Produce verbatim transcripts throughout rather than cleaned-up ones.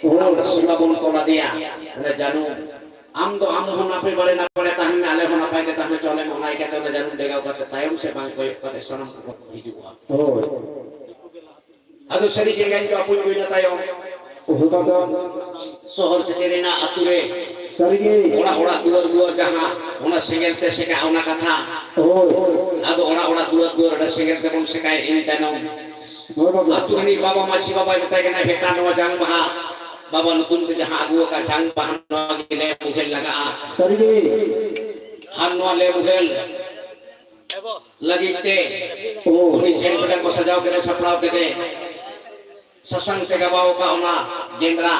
ᱦᱳᱭ᱾ ᱟᱢ ᱫᱚ ᱥᱤᱢᱟ ᱵᱚᱱ ᱛᱚᱞ ᱟᱫᱮᱭᱟ᱾ ᱚᱱᱟ ᱡᱟᱹᱱᱩᱢ, ᱟᱢ ᱫᱚ, ᱟᱢ ᱦᱚᱸ ᱱᱟᱯᱟᱭ ᱵᱟᱲᱮ ᱱᱟᱯᱟᱭ ᱛᱟᱦᱮᱱ ᱢᱮ, ᱟᱞᱮ ᱦᱚᱸ ᱱᱟᱯᱟᱭ ᱜᱮ ᱛᱟᱦᱮᱸ ᱦᱚᱪᱚ ᱟᱞᱮ ᱢᱮ᱾ ᱚᱱᱟ ᱤᱭᱠᱟᱹᱛᱮ ᱚᱱᱟ ᱡᱟᱹᱱᱩᱢ ᱰᱮᱜᱟᱣ ᱠᱟᱛᱮ ᱛᱟᱭᱚᱢ ᱥᱮᱫ ᱵᱟᱝ ᱠᱚᱭᱚᱜ ᱠᱟᱛᱮ ᱥᱟᱱᱟᱢ ᱠᱚᱠᱚ ᱦᱤᱡᱩᱜᱼᱟ᱾ ᱦᱳᱭ᱾ ᱟᱫᱚ ᱥᱟᱹᱨᱤ ᱡᱮᱜᱟᱧ ᱠᱚ ᱟᱹᱯᱩᱧ ᱦᱩᱭᱱᱟ ᱛᱟᱭᱚᱢ᱾ ᱦᱳᱭ ᱵᱟᱵᱟ᱾ ᱥᱚᱦᱚᱨ ᱥᱮᱴᱮᱨᱮᱱᱟ ᱟᱹᱛᱩ ᱨᱮ᱾ ᱥᱟᱹᱨᱤᱜᱮ᱾ ᱚᱲᱟᱜ ᱚᱲᱟᱜ ᱫᱩᱣᱟᱹᱨ ᱫᱩᱣᱟᱹᱨ ᱡᱟᱦᱟᱸ, ᱚᱱᱟ ᱥᱮᱸᱜᱮᱞ ᱛᱮ ᱥᱮᱠᱟᱜ ᱚᱱᱟ ᱠᱟᱛᱷᱟ᱾ ᱦᱳᱭ᱾ ᱟᱫᱚ ᱚᱲᱟᱜ ᱚᱲᱟᱜ ᱫᱩᱣᱟᱹᱨ ᱫᱩᱣᱟᱹᱨ ᱚᱸᱰᱮ ᱥᱮᱸᱜᱮᱞ ᱛᱮᱵᱚᱱ ᱥᱮᱠᱟᱭᱮᱫ ᱤᱧ ᱛᱟᱭᱱᱚᱢ᱾ ᱦᱳᱭ ᱵᱟᱵᱟ᱾ ᱟᱹᱛᱩ ᱨᱤᱱᱤᱡ ᱵᱟᱵᱟ ᱢᱟᱹᱡᱷᱤ ᱵᱟᱵᱟᱭ ᱢᱮᱛᱟᱭ ᱠᱟᱱᱟ, ᱵᱮᱴᱟ ᱱᱚᱣᱟ ᱡᱟᱝ ᱵᱟᱦᱟ ᱵᱟᱵᱟ ᱧᱩᱛᱩᱢ ᱛᱮ ᱡᱟᱦᱟᱸ ᱟᱹᱜᱩ ᱟᱠᱟᱫ ᱡᱟᱝ ᱵᱟᱦᱟ ᱱᱚᱣᱟ ᱜᱮ ᱞᱮ ᱵᱚᱦᱮᱞ ᱞᱟᱜᱟᱜᱼᱟ᱾ ᱥᱟᱹᱨᱤᱜᱮ᱾ ᱟᱨ ᱱᱚᱣᱟ ᱞᱮ ᱵᱚᱦᱮᱞ ᱞᱟᱹᱜᱤᱫ ᱛᱮ ᱳ᱾ ᱩᱱᱤ ᱡᱷᱮᱸᱴ ᱵᱮᱴᱟ ᱠᱚ ᱥᱟᱡᱟᱣ ᱠᱮᱫᱮ, ᱥᱟᱯᱲᱟᱣ ᱠᱮᱫᱮ, ᱥᱟᱥᱟᱝ ᱛᱮ ᱜᱟᱵᱟᱣ ᱟᱠᱟᱫ ᱚᱱᱟ ᱜᱮᱸᱫᱽᱨᱟ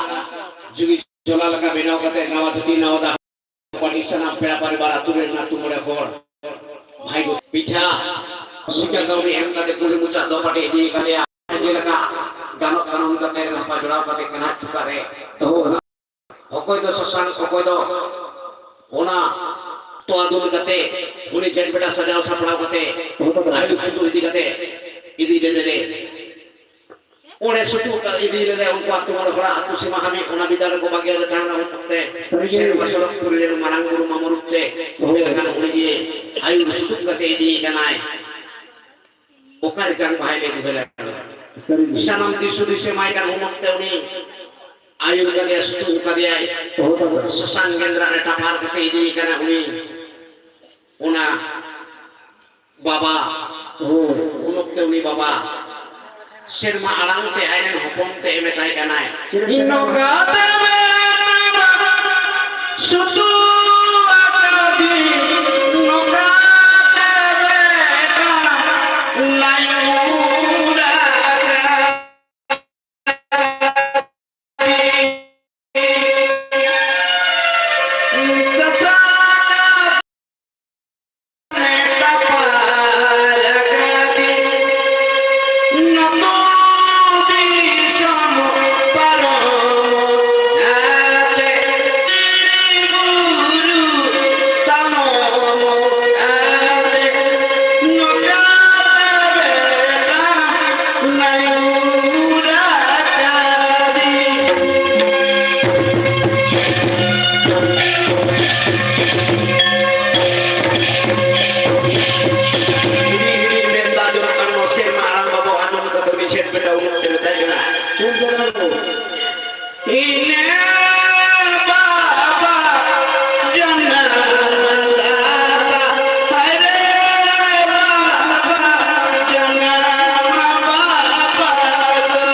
ᱡᱩᱜᱤ ᱡᱚᱞᱟ ᱞᱮᱠᱟ ᱵᱮᱱᱟᱣ ᱠᱟᱛᱮ, ᱱᱟᱣᱟ ᱫᱷᱩᱛᱤ, ᱱᱟᱣᱟ ᱫᱟᱜ, ᱯᱟᱹᱴᱤ ᱥᱟᱱᱟᱢ ᱯᱮᱲᱟ ᱯᱟᱨᱤᱵᱟᱨ ᱟᱹᱛᱩ ᱨᱮᱱ ᱟᱹᱛᱩ ᱢᱚᱬᱮ ᱦᱚᱲ, ᱵᱷᱟᱭ ᱠᱚ, ᱯᱤᱴᱷᱟ, ᱥᱤᱠᱟ ᱠᱟᱹᱣᱰᱤ ᱮᱢ ᱠᱟᱛᱮ ᱠᱩᱞᱦᱤ ᱢᱩᱪᱟᱹᱫ ᱫᱚ ᱯᱟᱹᱴᱤ ᱤᱫᱤ ᱠᱟᱫᱮᱭᱟ᱾ ᱡᱮᱞᱮᱠᱟ ᱜᱟᱱᱚᱜ ᱜᱟᱱᱚᱱ ᱠᱟᱛᱮ ᱞᱟᱯᱟ ᱡᱚᱲᱟᱣ ᱠᱟᱛᱮ ᱠᱟᱱᱟ ᱪᱩᱠᱟᱹ ᱨᱮ ᱫᱚᱦᱚ ᱠᱟᱱᱟ᱾ ᱚᱠᱚᱭ ᱫᱚ ᱥᱟᱥᱟᱝ, ᱚᱠᱚᱭ ᱫᱚ ᱚᱱᱟ ᱛᱚᱣᱟ ᱫᱩᱞ ᱠᱟᱛᱮ, ᱩᱱᱤ ᱡᱷᱮᱸᱴ ᱵᱮᱴᱟ ᱥᱟᱡᱟᱣ ᱥᱟᱯᱲᱟᱣ ᱠᱟᱛᱮ, ᱟᱭᱩᱨ ᱪᱩᱰᱩᱨ ᱤᱫᱤ ᱠᱟᱛᱮ ᱤᱫᱤ ᱞᱮᱫᱮ ᱨᱮ, ᱚᱸᱰᱮ ᱥᱩᱛᱩᱜ ᱤᱫᱤ ᱞᱮᱫᱮ ᱩᱱᱠᱩ ᱟᱹᱛᱩ ᱦᱚᱲ, ᱦᱚᱲᱟᱜ ᱟᱹᱛᱩ ᱥᱤᱢᱟ ᱦᱟᱹᱵᱤᱡ ᱚᱱᱟ ᱵᱤᱫᱟᱹ ᱨᱮᱠᱚ ᱵᱟᱹᱜᱤ ᱟᱫᱮ ᱛᱟᱦᱮᱱᱟ᱾ ᱩᱱ ᱚᱠᱛᱮ ᱥᱟᱹᱨᱤᱜᱮ᱾ ᱥᱮᱨᱢᱟ ᱥᱚᱲᱚᱠ ᱯᱩᱨᱤ ᱨᱮᱱ ᱢᱟᱨᱟᱝ ᱵᱩᱨᱩ ᱢᱟᱢᱚ ᱨᱩᱯ ᱛᱮ ᱦᱳᱭ᱾ ᱩᱱᱤ ᱜᱮ ᱟᱹᱭᱩᱨ ᱥᱩᱛᱩᱜ ᱠᱟᱛᱮ ᱤᱫᱤᱭᱮ ᱠᱟᱱᱟᱭ᱾ ᱚᱠᱟᱨᱮ ᱡᱟᱝ ᱵᱟᱦᱟᱭ ᱞᱮ ᱵᱩᱡᱷᱟᱹᱣ ᱫᱟᱲᱮᱭᱟᱜ ᱠᱟᱱᱟ? ᱥᱟᱹᱨᱤᱜᱮ᱾ ᱥᱟᱱᱟᱢ ᱫᱤᱥ ᱦᱩᱫᱤᱥ ᱮᱢᱟᱭ ᱠᱟᱱ ᱩᱱ ᱚᱠᱛᱮ ᱩᱱᱤ ᱟᱹᱭᱩᱨ ᱠᱟᱫᱮᱭᱟ, ᱥᱩᱛᱩᱜ ᱠᱟᱫᱮᱭᱟᱭ᱾ ᱦᱳᱭ ᱵᱟᱵᱟ᱾ ᱥᱟᱥᱟᱝ ᱜᱮᱸᱫᱽᱨᱟ ᱨᱮ ᱴᱟᱯᱟᱨ ᱠᱟᱛᱮ ᱤᱫᱤᱭᱮ ᱠᱟᱱᱟ ᱩᱱᱤ᱾ ᱚᱱᱟ ᱵᱟᱵᱟ᱾ ᱦᱳᱭ᱾ ᱩᱱ ᱚᱠᱛᱮ ᱩᱱᱤ ᱵᱟᱵᱟ ᱥᱮᱨᱢᱟ ᱟᱲᱟᱝ ᱛᱮ ᱟᱡᱨᱮᱱ ᱦᱚᱯᱚᱱ ᱛᱮ ᱢᱮᱛᱟᱭ ᱠᱟᱱᱟᱭ, ᱪᱮᱫ ᱮ ᱢᱮᱛᱟᱭ ᱠᱟᱱᱟ? ᱱᱚᱝᱠᱟ ᱛᱮ ᱢᱮᱱ ᱥᱩᱛᱩᱜ ᱟᱠᱟᱫᱤᱧ, ᱱᱚᱝᱠᱟ ᱛᱮ ᱵᱮᱴᱟ ᱞᱟᱭᱩᱨ ᱟᱠᱟᱫᱤᱧ᱾ ᱤᱧ ᱵᱟᱵᱟ ᱡᱟᱱᱟᱢ ᱫᱟᱛᱟ, ᱦᱟᱭ ᱨᱮ ᱵᱟᱵᱟ ᱡᱟᱱᱟᱢ ᱵᱟᱵᱟ ᱫᱚ᱾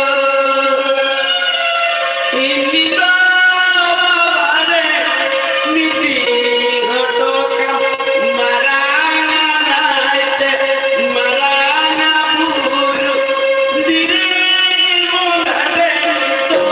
ᱤᱧ ᱫᱚ ᱵᱟᱵᱟ ᱨᱮ ᱢᱤᱫᱤᱧ ᱦᱚᱴᱚ ᱠᱟᱢ, ᱢᱟᱨᱟᱝ ᱱᱟᱭᱛᱮ ᱢᱟᱨᱟᱝ ᱵᱩᱨᱩ ᱫᱷᱤᱨᱤ ᱵᱚᱸᱜᱟ ᱴᱷᱮᱱ ᱫᱚ᱾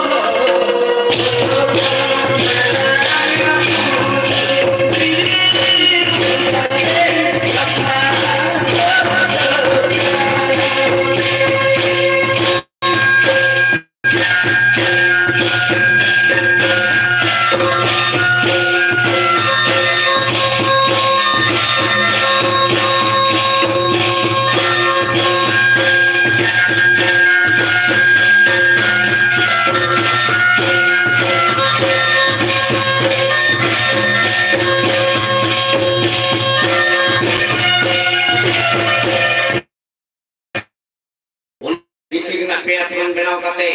ᱜᱤᱛᱤᱞ ᱨᱮᱱᱟᱜ ᱯᱮᱭᱟ ᱛᱷᱟᱱ ᱵᱮᱱᱟᱣ ᱠᱟᱛᱮ,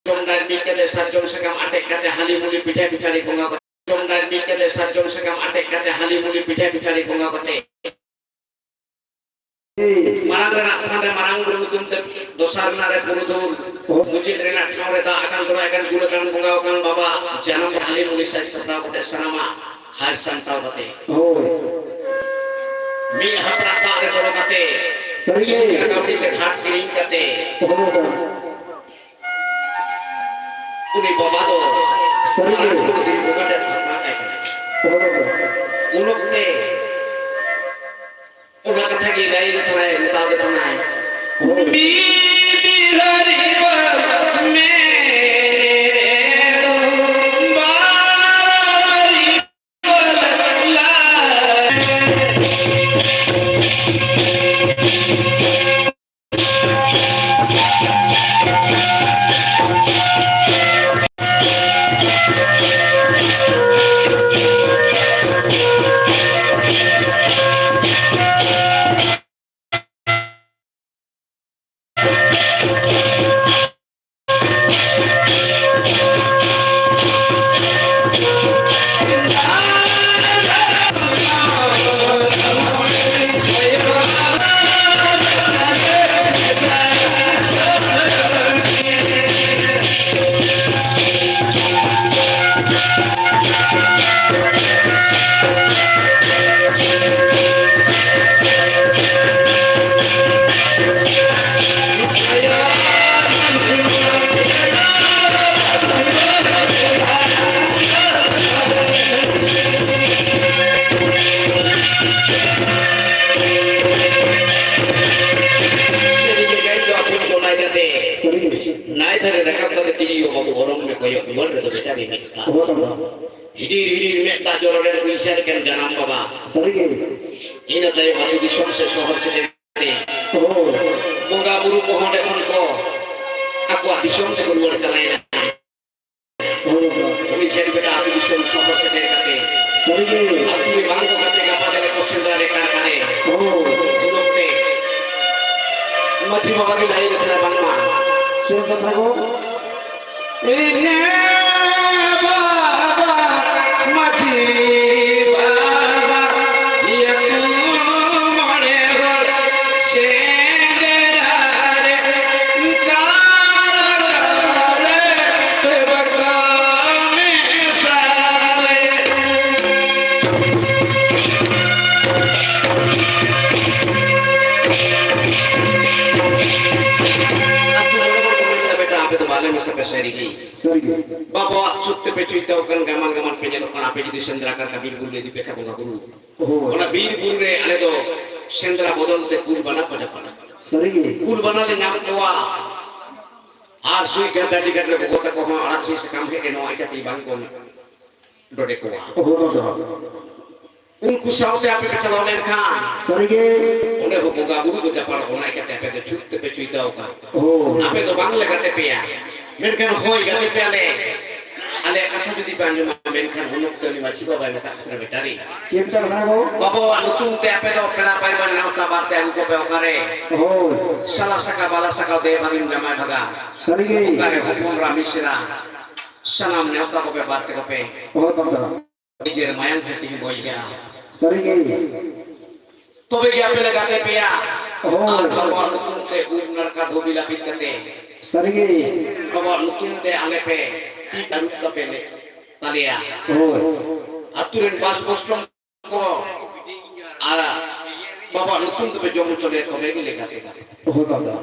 ᱡᱚᱢ ᱰᱟᱹᱨ ᱵᱤᱫ ᱠᱟᱛᱮ, ᱥᱟᱨᱡᱚᱢ ᱥᱟᱠᱟᱢ ᱟᱴᱮᱫ ᱠᱟᱛᱮ, ᱦᱟᱹᱞᱤ ᱢᱩᱞᱤ ᱯᱤᱴᱷᱟᱹ ᱯᱤᱪᱷᱟᱹᱲᱤ ᱵᱚᱸᱜᱟ ᱠᱟᱛᱮ, ᱡᱚᱢ ᱰᱟᱹᱨ ᱵᱤᱫ ᱠᱟᱛᱮ, ᱥᱟᱨᱡᱚᱢ ᱥᱟᱠᱟᱢ ᱟᱴᱮᱫ ᱠᱟᱛᱮ, ᱦᱟᱹᱞᱤ ᱢᱩᱞᱤ ᱯᱤᱴᱷᱟᱹ ᱯᱤᱪᱷᱟᱹᱲᱤ ᱵᱚᱸᱜᱟ ᱠᱟᱛᱮ, ᱢᱟᱲᱟᱝ ᱨᱮᱱᱟᱜ ᱛᱷᱟᱱ ᱨᱮ ᱢᱟᱨᱟᱝ ᱵᱩᱨᱩ ᱧᱩᱛᱩᱢ ᱛᱮ, ᱫᱚᱥᱟᱨ ᱨᱮᱱᱟᱜ ᱨᱮ ᱯᱩᱨᱩᱫᱷᱩᱞ, ᱢᱩᱪᱟᱹᱫ ᱨᱮᱱᱟᱜ ᱴᱷᱟᱶ ᱨᱮ ᱫᱟᱜ ᱟᱠᱟᱱ, ᱛᱚᱨᱟ ᱟᱠᱟᱱ, ᱜᱩᱲ ᱟᱠᱟᱱ, ᱵᱚᱸᱜᱟ ᱟᱠᱟᱱ ᱵᱟᱵᱟ ᱡᱟᱱᱟᱢ ᱦᱟᱹᱞᱤ ᱢᱩᱞᱤ ᱥᱟᱡᱽ ᱥᱟᱯᱲᱟᱣ ᱠᱟᱛᱮ, ᱥᱟᱱᱟᱢᱟᱜ ᱦᱟᱨ ᱥᱟᱢᱴᱟᱣ ᱠᱟᱛᱮ, ᱦᱳᱭ᱾ ᱢᱤᱫ ᱦᱟᱯᱲᱟᱜ ᱫᱟᱜ ᱨᱮ ᱵᱚᱞᱚ ᱠᱟᱛᱮ, ᱥᱟᱹᱨᱤ ᱜᱮ᱾ ᱥᱤᱨᱡᱚᱱ ᱠᱟᱹᱣᱰᱤ ᱛᱮ ᱜᱷᱟᱴ ᱠᱤᱨᱤᱧ ᱠᱟᱛᱮ, ᱦᱳᱭ᱾ ᱩᱱᱤ ᱵᱟᱵᱟ ᱫᱚ ᱥᱟᱹᱨᱤ ᱜᱮ᱾ ᱟᱨ ᱩᱱᱤ ᱫᱤᱱ ᱵᱚᱸᱜᱟ ᱴᱷᱮᱱ ᱛᱷᱟᱯᱱᱟ ᱠᱟᱭ ᱠᱟᱱᱟ᱾ ᱦᱳᱭ᱾ ᱩᱱ ᱚᱠᱛᱮ ᱚᱱᱟ ᱠᱟᱛᱷᱟ ᱜᱮ ᱞᱟᱹᱭ ᱜᱮ ᱛᱟᱦᱮᱱᱟᱭ, ᱢᱮᱛᱟᱣ ᱜᱮ ᱛᱟᱦᱮᱱᱟᱭ᱾ ᱦᱳᱭ᱾ ᱢᱤᱫ ᱵᱤᱦᱟᱨᱤ ᱵᱟᱵᱟ ᱢᱮᱱᱮ ᱨᱮ ᱫᱚ ᱵᱟᱵᱟ ᱨᱤ ᱠᱚᱭᱚᱜ ᱨᱩᱣᱟᱹᱲ ᱨᱮᱫᱚ ᱵᱮᱴᱟ ᱨᱤᱢᱤᱫ ᱫᱟᱜ᱾ ᱚᱦᱚ ᱵᱟᱵᱟ᱾ ᱦᱤᱰᱤᱨ ᱦᱤᱰᱤᱨ ᱢᱮᱫ ᱫᱟᱜ ᱡᱚᱨᱚ ᱞᱮᱱ ᱩᱭᱦᱟᱹᱨ ᱠᱮᱱ ᱡᱟᱱᱟᱢ ᱵᱟᱵᱟ᱾ ᱥᱟᱹᱨᱤᱜᱮ᱾ ᱤᱱᱟᱹ ᱛᱟᱭᱚᱢ ᱟᱹᱛᱩ ᱫᱤᱥᱚᱢ ᱥᱮᱫ ᱥᱚᱦᱚᱨ ᱥᱮᱴᱮᱨ ᱠᱟᱛᱮ ᱚᱦᱚ᱾ ᱵᱚᱸᱜᱟ ᱵᱩᱨᱩ ᱠᱚᱦᱚᱸ ᱚᱸᱰᱮ ᱠᱷᱚᱱ ᱠᱚ ᱟᱠᱚᱣᱟᱜ ᱫᱤᱥᱚᱢ ᱛᱮᱠᱚ ᱨᱩᱣᱟᱹᱲ ᱪᱟᱞᱟᱣᱮᱱᱟ᱾ ᱚᱦᱚ ᱵᱟᱵᱟ᱾ ᱩᱱᱤ ᱡᱷᱮᱸᱴ ᱵᱮᱴᱟ ᱟᱹᱛᱩ ᱫᱤᱥᱚᱢ ᱥᱚᱦᱚᱨ ᱥᱮᱴᱮᱨ ᱠᱟᱛᱮ ᱥᱟᱹᱨᱤᱜᱮ᱾ ᱟᱹᱛᱩ ᱨᱮ ᱵᱟᱝ ᱠᱚ ᱠᱟᱛᱮ ᱜᱟᱯᱟ ᱫᱮᱞᱮ ᱠᱚ ᱥᱮᱸᱫᱽᱨᱟ ᱨᱮ ᱠᱟᱨᱠᱟᱨᱮ᱾ ᱚᱦᱚ᱾ ᱩᱱ ᱚᱠᱛᱮ ᱢᱟᱹᱡᱷᱤ ᱵᱟᱵᱟ ᱜᱮ ᱞᱟᱹᱭ ᱠᱟᱱᱟ ᱵᱟᱝᱢᱟ᱾ ᱪᱮᱫ ᱠᱟᱛᱷᱟ ᱠᱚ? ᱤᱱᱟᱹ ᱵᱟᱵᱟ ᱢᱟᱹᱡᱷᱤ ᱵᱟᱵᱟ ᱭᱟᱹᱛᱩ ᱢᱚᱬᱮ ᱦᱚᱲ ᱥᱮᱸᱫᱽᱨᱟ ᱨᱮ ᱠᱟᱨᱠᱟᱨᱮ ᱛᱮ ᱵᱟᱠᱟ ᱢᱮᱥᱟᱞᱮ᱾ ᱟᱹᱛᱩ ᱢᱚᱬᱮ ᱦᱚᱲ ᱠᱚ ᱢᱮᱱ ᱮᱫᱟ, ᱵᱮᱴᱟ, ᱟᱯᱮ ᱫᱚ ᱵᱟᱞᱮ ᱢᱮᱥᱟ ᱯᱮ ᱥᱟᱹᱨᱤ ᱜᱮ᱾ ᱥᱟᱹᱨᱤ ᱜᱮ᱾ ᱵᱟᱵᱟᱣᱟᱜ ᱪᱷᱩᱛ ᱛᱮᱯᱮ ᱪᱷᱩᱭᱛᱟᱣ ᱠᱟᱱ, ᱜᱟᱢᱟᱱ ᱜᱟᱢᱟᱱ ᱯᱮ ᱧᱮᱞᱚᱜ ᱠᱟᱱᱟ, ᱟᱯᱮ ᱡᱩᱫᱤ ᱥᱮᱸᱫᱽᱨᱟ ᱠᱟᱨᱠᱟ ᱵᱤᱨ ᱵᱩᱨᱩ ᱞᱮ ᱤᱫᱤ ᱯᱮ ᱠᱷᱟᱱ ᱵᱚᱸᱜᱟ ᱵᱩᱨᱩ᱾ ᱦᱳᱭ᱾ ᱚᱱᱟ ᱵᱤᱨ ᱵᱩᱨᱩ ᱨᱮ ᱟᱞᱮ ᱫᱚ ᱥᱮᱸᱫᱽᱨᱟ ᱵᱚᱫᱚᱞ ᱛᱮ ᱠᱩᱞ ᱵᱟᱱᱟ ᱠᱚ ᱡᱟᱯᱟᱜᱼᱟ᱾ ᱥᱟᱹᱨᱤ ᱜᱮ᱾ ᱠᱩᱞ ᱵᱟᱱᱟ ᱞᱮ ᱧᱟᱢ ᱠᱚᱣᱟ᱾ ᱟᱨ ᱥᱩᱭ ᱜᱟᱱ ᱰᱟᱹᱰᱤ ᱜᱟᱱ ᱨᱮ ᱜᱚᱜᱚ ᱛᱟᱠᱚ ᱦᱚᱸ ᱟᱲᱟᱜ ᱥᱤ ᱥᱟᱠᱟᱢ ᱦᱮᱡ ᱮᱱ, ᱱᱚᱣᱟ ᱤᱠᱟᱹᱛᱮ ᱵᱟᱝ ᱠᱚ ᱰᱚᱰᱮ ᱠᱚᱣᱟ᱾ ᱚᱦᱚ ᱵᱟᱵᱟ᱾ ᱩᱱᱠᱩ ᱥᱟᱶᱛᱮ ᱟᱯᱮ ᱯᱮ ᱪᱟᱞᱟᱣ ᱞᱮᱱᱠᱷᱟᱱ ᱥᱟᱹᱨᱤᱜᱮ᱾ ᱚᱸᱰᱮ ᱦᱚᱸ ᱵᱚᱸᱜᱟ ᱵᱩᱨᱩ ᱠᱚ ᱡᱟᱯᱟᱲᱚᱜ, ᱚᱱᱟ ᱤᱠᱟᱹᱛᱮ ᱟᱯᱮ ᱫᱚ ᱪᱷᱩᱛ ᱛᱮᱯᱮ ᱪᱩᱭᱛᱟᱣ ᱟᱠᱟᱫ᱾ ᱚᱦᱚ᱾ ᱟᱯᱮ ᱫᱚ ᱵᱟᱝ ᱞᱮ ᱜᱟᱛᱮ ᱯᱮᱭᱟ, ᱢᱮᱱᱠᱷᱟᱱ ᱦᱳᱭ, ᱜᱟᱛᱮ ᱯᱮᱭᱟᱞᱮ᱾ ᱟᱞᱮᱭᱟᱜ ᱠᱟᱛᱷᱟ ᱡᱩᱫᱤ ᱯᱮ ᱟᱸᱡᱚᱢᱟ, ᱢᱮᱱᱠᱷᱟᱱ ᱩᱱ ᱚᱠᱛᱮ ᱩᱱᱤ ᱢᱟᱹᱡᱷᱤ ᱵᱟᱵᱟᱭ ᱢᱮᱛᱟᱜ ᱠᱟᱱᱟ, ᱵᱮᱴᱟᱨᱤ᱾ ᱪᱮᱫ ᱞᱮᱠᱟ ᱠᱟᱱᱟ ᱜᱚ? ᱵᱟᱵᱟᱣᱟᱜ ᱧᱩᱛᱩᱢ ᱛᱮ ᱟᱯᱮ ᱫᱚ ᱯᱮᱲᱟ ᱯᱟᱹᱨᱣᱟᱹ ᱱᱮᱣᱛᱟ ᱵᱟᱨᱛᱮ ᱟᱹᱜᱩ ᱠᱚᱯᱮ ᱚᱠᱟᱨᱮ? ᱦᱳᱭ᱾ ᱥᱟᱞᱟ ᱥᱟᱠᱟ ᱵᱟᱞᱟ ᱥᱟᱠᱟ ᱫᱮ ᱵᱷᱟᱜᱤᱱ ᱡᱟᱢᱟᱭ ᱵᱷᱟᱜᱟ᱾ ᱥᱟᱹᱨᱤᱜᱮ᱾ ᱚᱠᱟᱨᱮ ᱦᱚᱯᱚᱱ ᱨᱟ ᱢᱤᱥᱨᱟ ᱥᱟᱱᱟᱢ ᱱᱮᱣᱛᱟ ᱠᱚᱯᱮ ᱵᱟᱨᱛᱮ ᱠᱚᱯᱮ᱾ ᱦᱳᱭ ᱵᱟᱵᱟ᱾ ᱱᱤᱡᱮᱨ ᱢᱟᱭᱟᱢ ᱦᱟᱹᱴᱤᱧ ᱵᱚᱭᱦᱟ᱾ ᱥᱟᱹᱨᱤᱜᱮ᱾ ᱛᱚᱵᱮ ᱜᱮ ᱟᱯᱮ ᱞᱮ ᱜᱟᱛᱮ ᱯᱮᱭᱟ᱾ ᱦᱳᱭ᱾ ᱟᱨ ᱵᱟᱵᱟᱣᱟᱜ ᱧᱩᱛᱩᱢ ᱛᱮ ᱩᱢ ᱱᱟᱲᱠᱟ ᱫᱷᱩᱵᱤ ᱞᱟᱹᱯᱤᱛ ᱠᱟᱛᱮ᱾ ᱥᱟᱹᱨᱤᱜᱮ᱾ ᱵᱟᱵᱟᱣᱟᱜ ᱧᱩᱛᱩᱢ ᱛᱮ ᱟᱞᱮ ᱯᱮ ᱛᱤ ᱟᱹᱨᱩᱵ ᱠᱟᱛᱮ ᱞᱮ ᱛᱟᱞᱮᱭᱟ᱾ ᱦᱳᱭ᱾ ᱟᱹᱛᱩ ᱨᱮᱱ ᱵᱟᱥ ᱵᱚᱥᱴᱚᱢ ᱠᱚ ᱟᱨ ᱵᱟᱵᱟᱣᱟᱜ ᱧᱩᱛᱩᱢ ᱛᱮᱯᱮ ᱡᱚᱢ ᱦᱚᱪᱚ ᱞᱮᱭᱟ, ᱛᱚᱵᱮ ᱜᱮ ᱞᱮ ᱜᱟᱛᱮ ᱜᱟᱛᱮ᱾ ᱦᱳᱭ ᱵᱟᱵᱟ᱾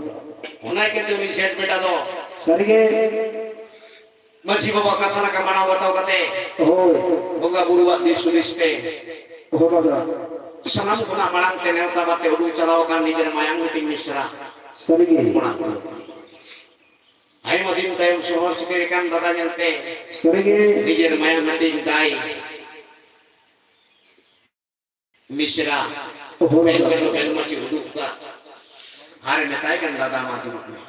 ᱚᱱᱟ ᱤᱭᱠᱟᱹᱛᱮ ᱩᱱᱤ ᱥᱮᱴ ᱵᱮᱴᱟ ᱫᱚ ᱥᱟᱹᱨᱤᱜᱮ᱾ ᱢᱟᱹᱡᱷᱤ ᱵᱟᱵᱟ ᱠᱟᱛᱷᱟ ᱞᱮᱠᱟ ᱢᱟᱱᱟᱣ ᱵᱟᱛᱟᱣ ᱠᱟᱛᱮ ᱦᱳᱭ᱾ ᱵᱚᱸᱜᱟ ᱵᱩᱨᱩᱣᱟᱜ ᱫᱤᱥ ᱦᱩᱫᱤᱥ ᱛᱮ ᱦᱳᱭ ᱵᱟᱵᱟ᱾ ᱥᱟᱱᱟᱢ ᱠᱷᱚᱱᱟᱜ ᱢᱟᱲᱟᱝ ᱛᱮ ᱱᱮᱣᱛᱟ ᱵᱟᱨᱛᱮ ᱩᱰᱩᱠ ᱪᱟᱞᱟᱣ ᱟᱠᱟᱱ ᱱᱤᱡᱮᱨ ᱢᱟᱭᱟᱢ ᱦᱟᱹᱴᱤᱧ ᱢᱤᱥᱨᱟ ᱥᱟᱹᱨᱤᱜᱮ᱾ ᱠᱚᱲᱟ ᱠᱚ᱾ ᱟᱭᱢᱟ ᱫᱤᱱ ᱛᱟᱭᱚᱢ ᱥᱚᱦᱚᱨ ᱥᱮᱴᱮᱨ ᱟᱠᱟᱱ ᱫᱟᱫᱟ ᱧᱮᱞᱛᱮ ᱥᱟᱹᱨᱤᱜᱮ᱾ ᱱᱤᱡᱮᱨ ᱢᱟᱭᱟᱢ ᱦᱟᱹᱴᱤᱧ ᱫᱟᱭ ᱢᱤᱥᱨᱟ ᱦᱳᱭ᱾ ᱢᱮᱱ ᱜᱟᱱᱚᱜ ᱢᱮᱱ ᱢᱟᱹᱪᱤ ᱩᱫᱩᱜ ᱟᱠᱟᱫ ᱟᱨᱮ ᱢᱮᱛᱟᱭ ᱠᱟᱱ, "ᱫᱟᱫᱟ ᱢᱟ ᱫᱩᱲᱩᱵ ᱢᱮ᱾"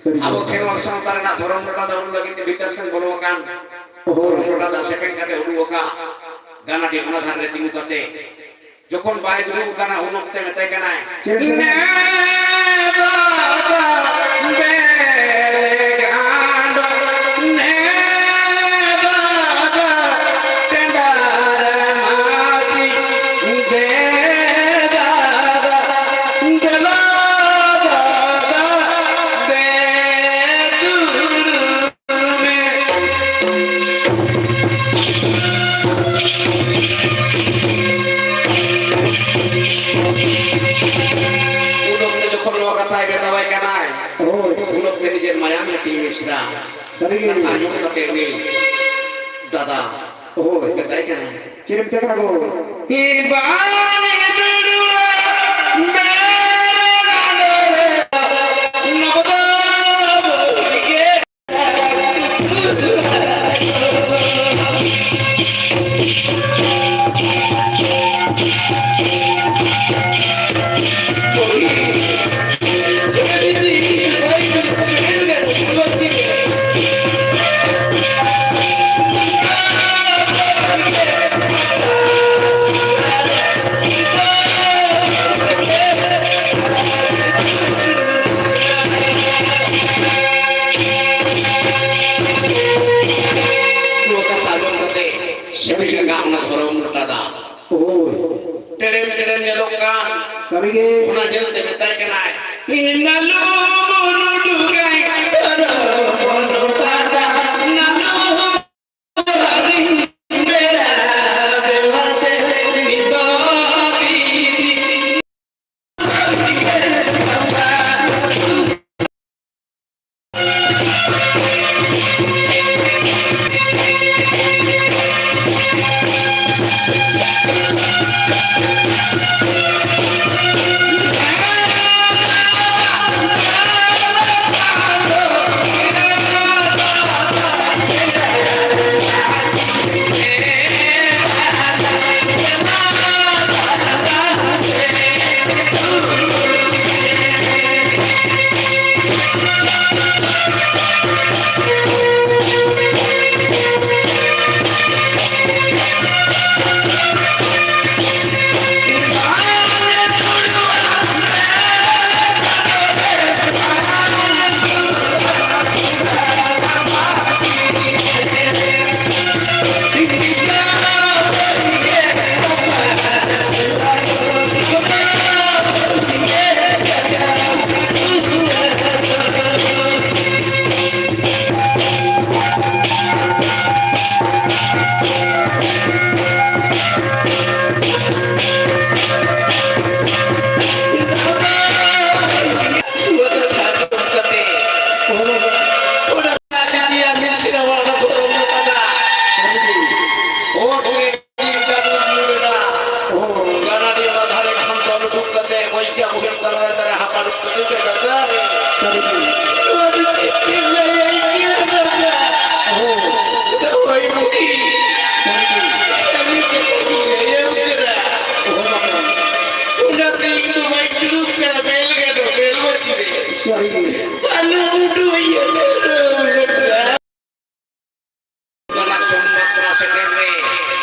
ᱥᱟᱹᱨᱤᱜᱮ᱾ ᱟᱵᱚ ᱠᱷᱮᱨᱣᱟᱲ ᱥᱟᱶᱛᱟ ᱨᱮᱱᱟᱜ ᱫᱷᱚᱨᱚᱢ ᱞᱚᱴᱟ ᱫᱚ ᱩᱱ ᱞᱟᱹᱜᱤᱫ ᱛᱮ ᱵᱷᱤᱛᱟᱹᱨ ᱥᱮᱱ ᱵᱚᱞᱚ ᱟᱠᱟᱱ᱾ ᱦᱳᱭ᱾ ᱫᱷᱚᱨᱚᱢ ᱞᱚᱴᱟ ᱫᱟᱜ ᱥᱮᱯᱮᱧ ᱠᱟᱛᱮ ᱩᱰᱩᱠ ᱟᱠᱟᱫ ᱜᱟᱱᱟᱰᱤ ᱚᱱᱟ ᱫᱷᱟᱨᱮ ᱨᱮ ᱛᱤᱸᱜᱩ ᱠᱟᱛᱮ ᱡᱚᱠᱷᱚᱱ ᱵᱟᱭ ᱫᱩᱲᱩᱵ ᱟᱠᱟᱱᱟ, ᱩᱱ ᱚᱠᱛᱮ ᱢᱮᱛᱟᱭ ᱠᱟᱱᱟᱭ, ᱪᱮᱫ? "ᱱᱮ ᱫᱟᱫᱟ ᱫᱮᱞᱮ ᱜᱟᱸᱰᱚ, ᱱᱮ ᱫᱟᱫᱟ ᱴᱮᱸᱰᱟᱨ ᱢᱟᱹᱪᱤ, ᱫᱮ ᱫᱟᱫᱟ, ᱫᱮᱞᱟ ᱫᱟᱫᱟ, ᱫᱮ ᱫᱩᱲᱩᱵ ᱢᱮ᱾" ᱩᱱ ᱚᱠᱛᱮ ᱡᱚᱠᱷᱚᱱ ᱱᱚᱣᱟ ᱠᱟᱛᱷᱟᱭ ᱢᱮᱛᱟᱣᱟᱭ ᱠᱟᱱᱟᱭ, ᱦᱳᱭ᱾ ᱩᱱ ᱚᱠᱛᱮ ᱱᱤᱡᱮᱨ ᱢᱟᱭᱟᱢ ᱦᱟᱹᱴᱤᱧ ᱢᱤᱥᱨᱟ ᱥᱟᱹᱨᱤᱜᱮ᱾ ᱠᱟᱛᱷᱟ ᱟᱸᱡᱚᱢ ᱠᱟᱛᱮ ᱩᱱᱤ ᱫᱟᱫᱟ ᱦᱳᱭ᱾ ᱢᱮᱛᱟᱭ ᱠᱟᱱᱟ, ᱪᱮᱫ ᱮᱢ ᱢᱮᱛᱟᱭ ᱠᱟᱱᱟ ᱜᱳ? ᱤ ᱵᱟᱝ ᱫᱩᱲᱩᱵ ᱢᱮ ᱱᱚᱰᱮ ᱨᱮ, ᱱᱚᱣᱟ ᱫᱚ ᱵᱟᱹᱲᱤᱡ ᱜᱮ᱾ ᱱᱚᱣᱟ ᱠᱟᱛᱷᱟ ᱟᱸᱡᱚᱢ ᱠᱟᱛᱮ ᱥᱮᱵᱮᱫ ᱟᱠᱟᱫ ᱚᱱᱟ ᱫᱷᱚᱨᱚᱢ ᱞᱚᱴᱟ ᱫᱟᱜ᱾ ᱦᱳᱭ᱾ ᱴᱮᱲᱮᱢ ᱴᱮᱲᱮᱢ ᱧᱮᱞᱚᱜ ᱠᱟᱱ᱾ ᱥᱟᱹᱨᱤᱜᱮ᱾ ᱚᱱᱟ ᱧᱮᱞ ᱛᱮ ᱢᱮᱛᱟᱭ ᱠᱟᱱᱟᱭ, "ᱤᱧ ᱱᱟᱞᱩ ᱢᱩᱞᱩ ᱰᱩᱜᱟᱭ ᱫᱷᱚᱨᱚᱢ ᱞᱚᱴᱟ ᱫᱟᱜ, ᱱᱟᱞᱩ ᱦᱩᱰᱤᱧ ᱵᱮᱲᱟ ᱵᱮᱣᱦᱟᱨ ᱛᱮ ᱢᱤᱫ ᱫᱚ ᱵᱤᱫᱤ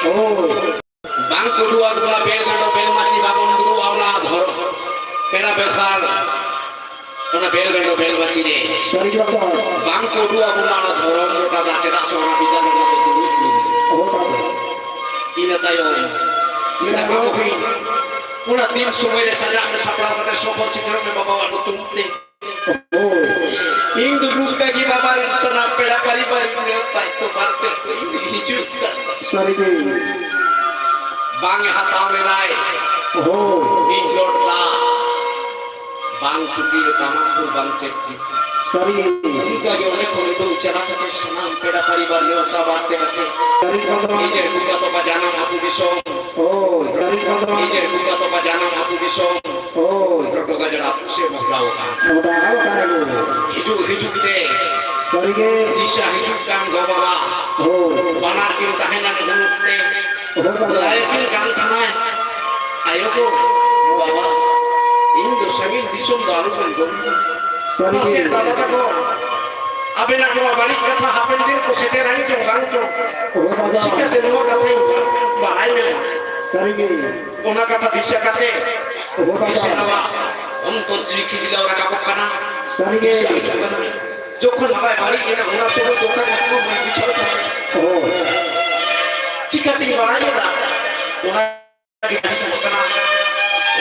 ᱦᱳᱭ᱾ ᱵᱟᱝ ᱠᱚ ᱫᱩᱣᱟᱹᱨ ᱵᱚᱸᱜᱟ ᱵᱮᱞ ᱜᱟᱸᱰᱚ ᱵᱮᱞ ᱢᱟᱹᱪᱤ ᱵᱟᱵᱚᱱ ᱫᱩᱲᱩᱵᱼᱟ ᱚᱱᱟ ᱫᱷᱚᱨᱚᱢ ᱯᱮᱲᱟ ᱵᱮᱣᱦᱟᱨ ᱚᱱᱟ ᱵᱮᱞ ᱜᱟᱸᱰᱚ ᱵᱮᱞ ᱢᱟᱹᱪᱤ ᱨᱮ᱾ ᱥᱟᱹᱨᱤ ᱠᱟᱛᱷᱟ᱾ ᱵᱟᱝ ᱠᱚ ᱩᱰᱩᱠ ᱟᱵᱚᱱᱟ ᱚᱱᱟ ᱫᱷᱚᱨᱚᱢ ᱜᱚᱴᱟ ᱫᱟᱜ ᱪᱮᱫᱟᱜ ᱥᱮ ᱚᱱᱟ ᱵᱤᱫᱟᱹᱞ ᱨᱮ ᱚᱱᱟ ᱫᱚ ᱫᱩᱲᱩᱵ ᱢᱮᱱᱟᱜᱼᱟ᱾ ᱚᱦᱚ ᱵᱟᱵᱟ᱾ ᱤᱱᱟᱹ ᱛᱟᱭᱚᱢ ᱢᱮᱱᱟᱜ ᱢᱮᱱᱟᱜ ᱵᱚᱱᱟ᱾ ᱠᱚ ᱦᱩᱭ ᱚᱱᱟ ᱫᱤᱱ ᱥᱚᱢᱚᱭ ᱨᱮ ᱥᱟᱡᱟᱜ ᱢᱮ ᱥᱟᱯᱲᱟᱣ ᱠᱟᱛᱮ ᱥᱚᱵᱚᱨ ᱥᱮᱴᱮᱨᱚᱜ ᱢᱮ ᱵᱟᱵᱟᱣᱟᱜ ᱧᱩᱛᱩᱢ ᱛᱮ᱾ ᱦᱳᱭ᱾ ᱤᱧ ᱫᱚ ᱨᱩᱯ ᱜᱟᱡᱤ ᱵᱟᱵᱟ ᱨᱮᱱ ᱥᱟᱱᱟᱢ ᱯᱮᱲᱟ ᱯᱟᱹᱨᱤ ᱯᱟᱹᱨᱤ ᱱᱮᱣᱛᱟ ᱛᱚ ᱵᱟᱨ ᱯᱮ ᱠᱚ ᱦᱤᱡᱩᱜ ᱠᱟᱱᱟ᱾ ᱥᱟᱹᱨᱤ ᱜᱮ᱾ ᱵᱟᱝ ᱮ ᱦᱟᱛᱟᱣ ᱞᱮᱫᱟᱭ᱾ ᱦᱳᱭ᱾ ᱢᱤᱫ ᱡᱚᱴ ᱫᱟᱜ᱾ ᱵᱟᱝ ᱪᱩᱯᱤ ᱨᱮ ᱛᱟᱢᱟᱠ ᱫᱚ ᱵᱟᱝ ᱪᱮᱫ ᱜᱮ᱾ ᱥᱟᱹᱨᱤ ᱜᱮ᱾ ᱚᱱᱠᱟ ᱜᱮ ᱚᱸᱰᱮ ᱠᱷᱚᱱ ᱱᱤᱛᱚᱜ ᱪᱟᱞᱟᱣ ᱠᱟᱛᱮ ᱥᱟᱱᱟᱢ ᱯᱮᱲᱟ ᱯᱟᱹᱨᱤᱵᱟᱨ ᱱᱮᱣᱛᱟ ᱵᱟᱨᱛᱮ ᱠᱟᱛᱮ ᱥᱟᱹᱨᱤ ᱠᱟᱛᱷᱟ᱾ ᱱᱤᱡᱮᱨ ᱵᱩᱠᱟ ᱛᱚᱯᱟ ᱡᱟᱱᱟᱢ ᱟᱹᱛᱩ ᱫᱤᱥᱚᱢ᱾ ᱦᱳᱭ, ᱥᱟᱹᱨᱤ ᱠᱟᱛᱷᱟ᱾ ᱱᱤᱡᱮᱨ ᱵᱩᱠᱟ ᱛᱚᱯᱟ ᱡᱟᱱᱟᱢ ᱟᱹᱛᱩ ᱫᱤᱥᱚᱢ᱾ ᱦᱳᱭ᱾ ᱴᱚᱴᱚ ᱜᱟᱡᱟᱲ ᱟᱹᱛᱩ ᱥᱮ ᱢᱚᱦᱰᱟᱣ ᱟᱠᱟᱱ᱾ ᱢᱚᱦᱰᱟᱣ ᱟᱠᱟᱱᱟ ᱜᱚ᱾ ᱦᱤᱡᱩᱜ ᱦᱤᱡᱩᱜ ᱛᱮ ᱥᱟᱹᱨᱤ ᱜᱮ᱾ ᱫᱤᱥᱟᱹ ᱦᱤᱡᱩᱜ ᱠᱟᱱ ᱜᱚ ᱵᱟᱵᱟ᱾ ᱦᱳᱭ᱾ ᱵᱟᱱᱟᱨ ᱠᱤᱱ ᱛᱟᱦᱮᱱᱟ ᱜᱩᱨᱩᱯ ᱛᱮ᱾ ᱦᱳᱭ ᱵᱟᱵᱟ᱾ ᱞᱟᱭ ᱠᱤᱱ ᱠᱟᱱ ᱛᱟᱦᱮᱱᱟᱭ᱾ ᱟᱭᱳ ᱠᱚ, ᱵᱟᱵᱟ, ᱤᱧ ᱫᱚ ᱥᱟᱺᱜᱤᱧ ᱫᱤᱥᱚᱢ ᱫᱚ ᱟᱞᱚ ᱵᱚᱱ ᱫᱚᱱ᱾ ᱥᱟᱹᱨᱤ ᱜᱮ᱾ ᱢᱟᱥᱮ ᱫᱟᱫᱟ ᱛᱟᱠᱚ, ᱟᱵᱮᱱᱟᱜ ᱱᱚᱣᱟ ᱵᱟᱹᱲᱤᱡ ᱠᱟᱛᱷᱟ ᱦᱟᱯᱮᱱ ᱫᱤᱱ ᱠᱚ ᱥᱮᱴᱮᱨᱟ ᱪᱚᱝ ᱵᱟᱝ ᱪᱚᱝ? ᱦᱳᱭ ᱵᱟᱵᱟ᱾ ᱪᱤᱠᱟᱹᱛᱮ ᱱᱚᱣᱟ ᱠᱟᱛᱷᱟᱧ ᱵᱟᱲᱟᱭ ᱧᱟᱢᱟ? ᱥᱟᱹᱨᱤ ᱜᱮ᱾ ᱚᱱᱟ ᱠᱟᱛᱷᱟ ᱫᱤᱥᱟᱹ ᱠᱟᱛᱮ ᱦᱳᱭ ᱵᱟᱵᱟ᱾ ᱤᱥᱤᱱ ᱟᱵᱟ ᱚᱱᱛᱚᱨ ᱡᱤᱣᱤ ᱠᱷᱤᱡᱞᱟᱹᱣ ᱨᱟᱠᱟᱵᱚᱜ ᱠᱟᱱᱟ᱾ ᱥᱟᱹᱨᱤ ᱜᱮ᱾ ᱫᱤᱥᱟᱹ ᱦᱤᱡᱩᱜ ᱠᱟᱱᱟ᱾ ᱡᱚᱠᱷᱚᱱ ᱵᱟᱵᱟᱭ ᱵᱟᱹᱲᱤᱡ ᱮᱱᱟ, ᱚᱱᱟ ᱥᱚᱢᱚᱭ ᱫᱚ ᱚᱠᱟ ᱠᱟᱛᱷᱟ ᱵᱟᱭ ᱵᱩᱡᱷᱟᱹᱣ ᱠᱟᱱᱟ᱾ ᱦᱳᱭ᱾ ᱪᱤᱠᱟᱹᱛᱤᱧ ᱵᱟᱲᱟᱭ ᱞᱮᱫᱟ? ᱚᱱᱟ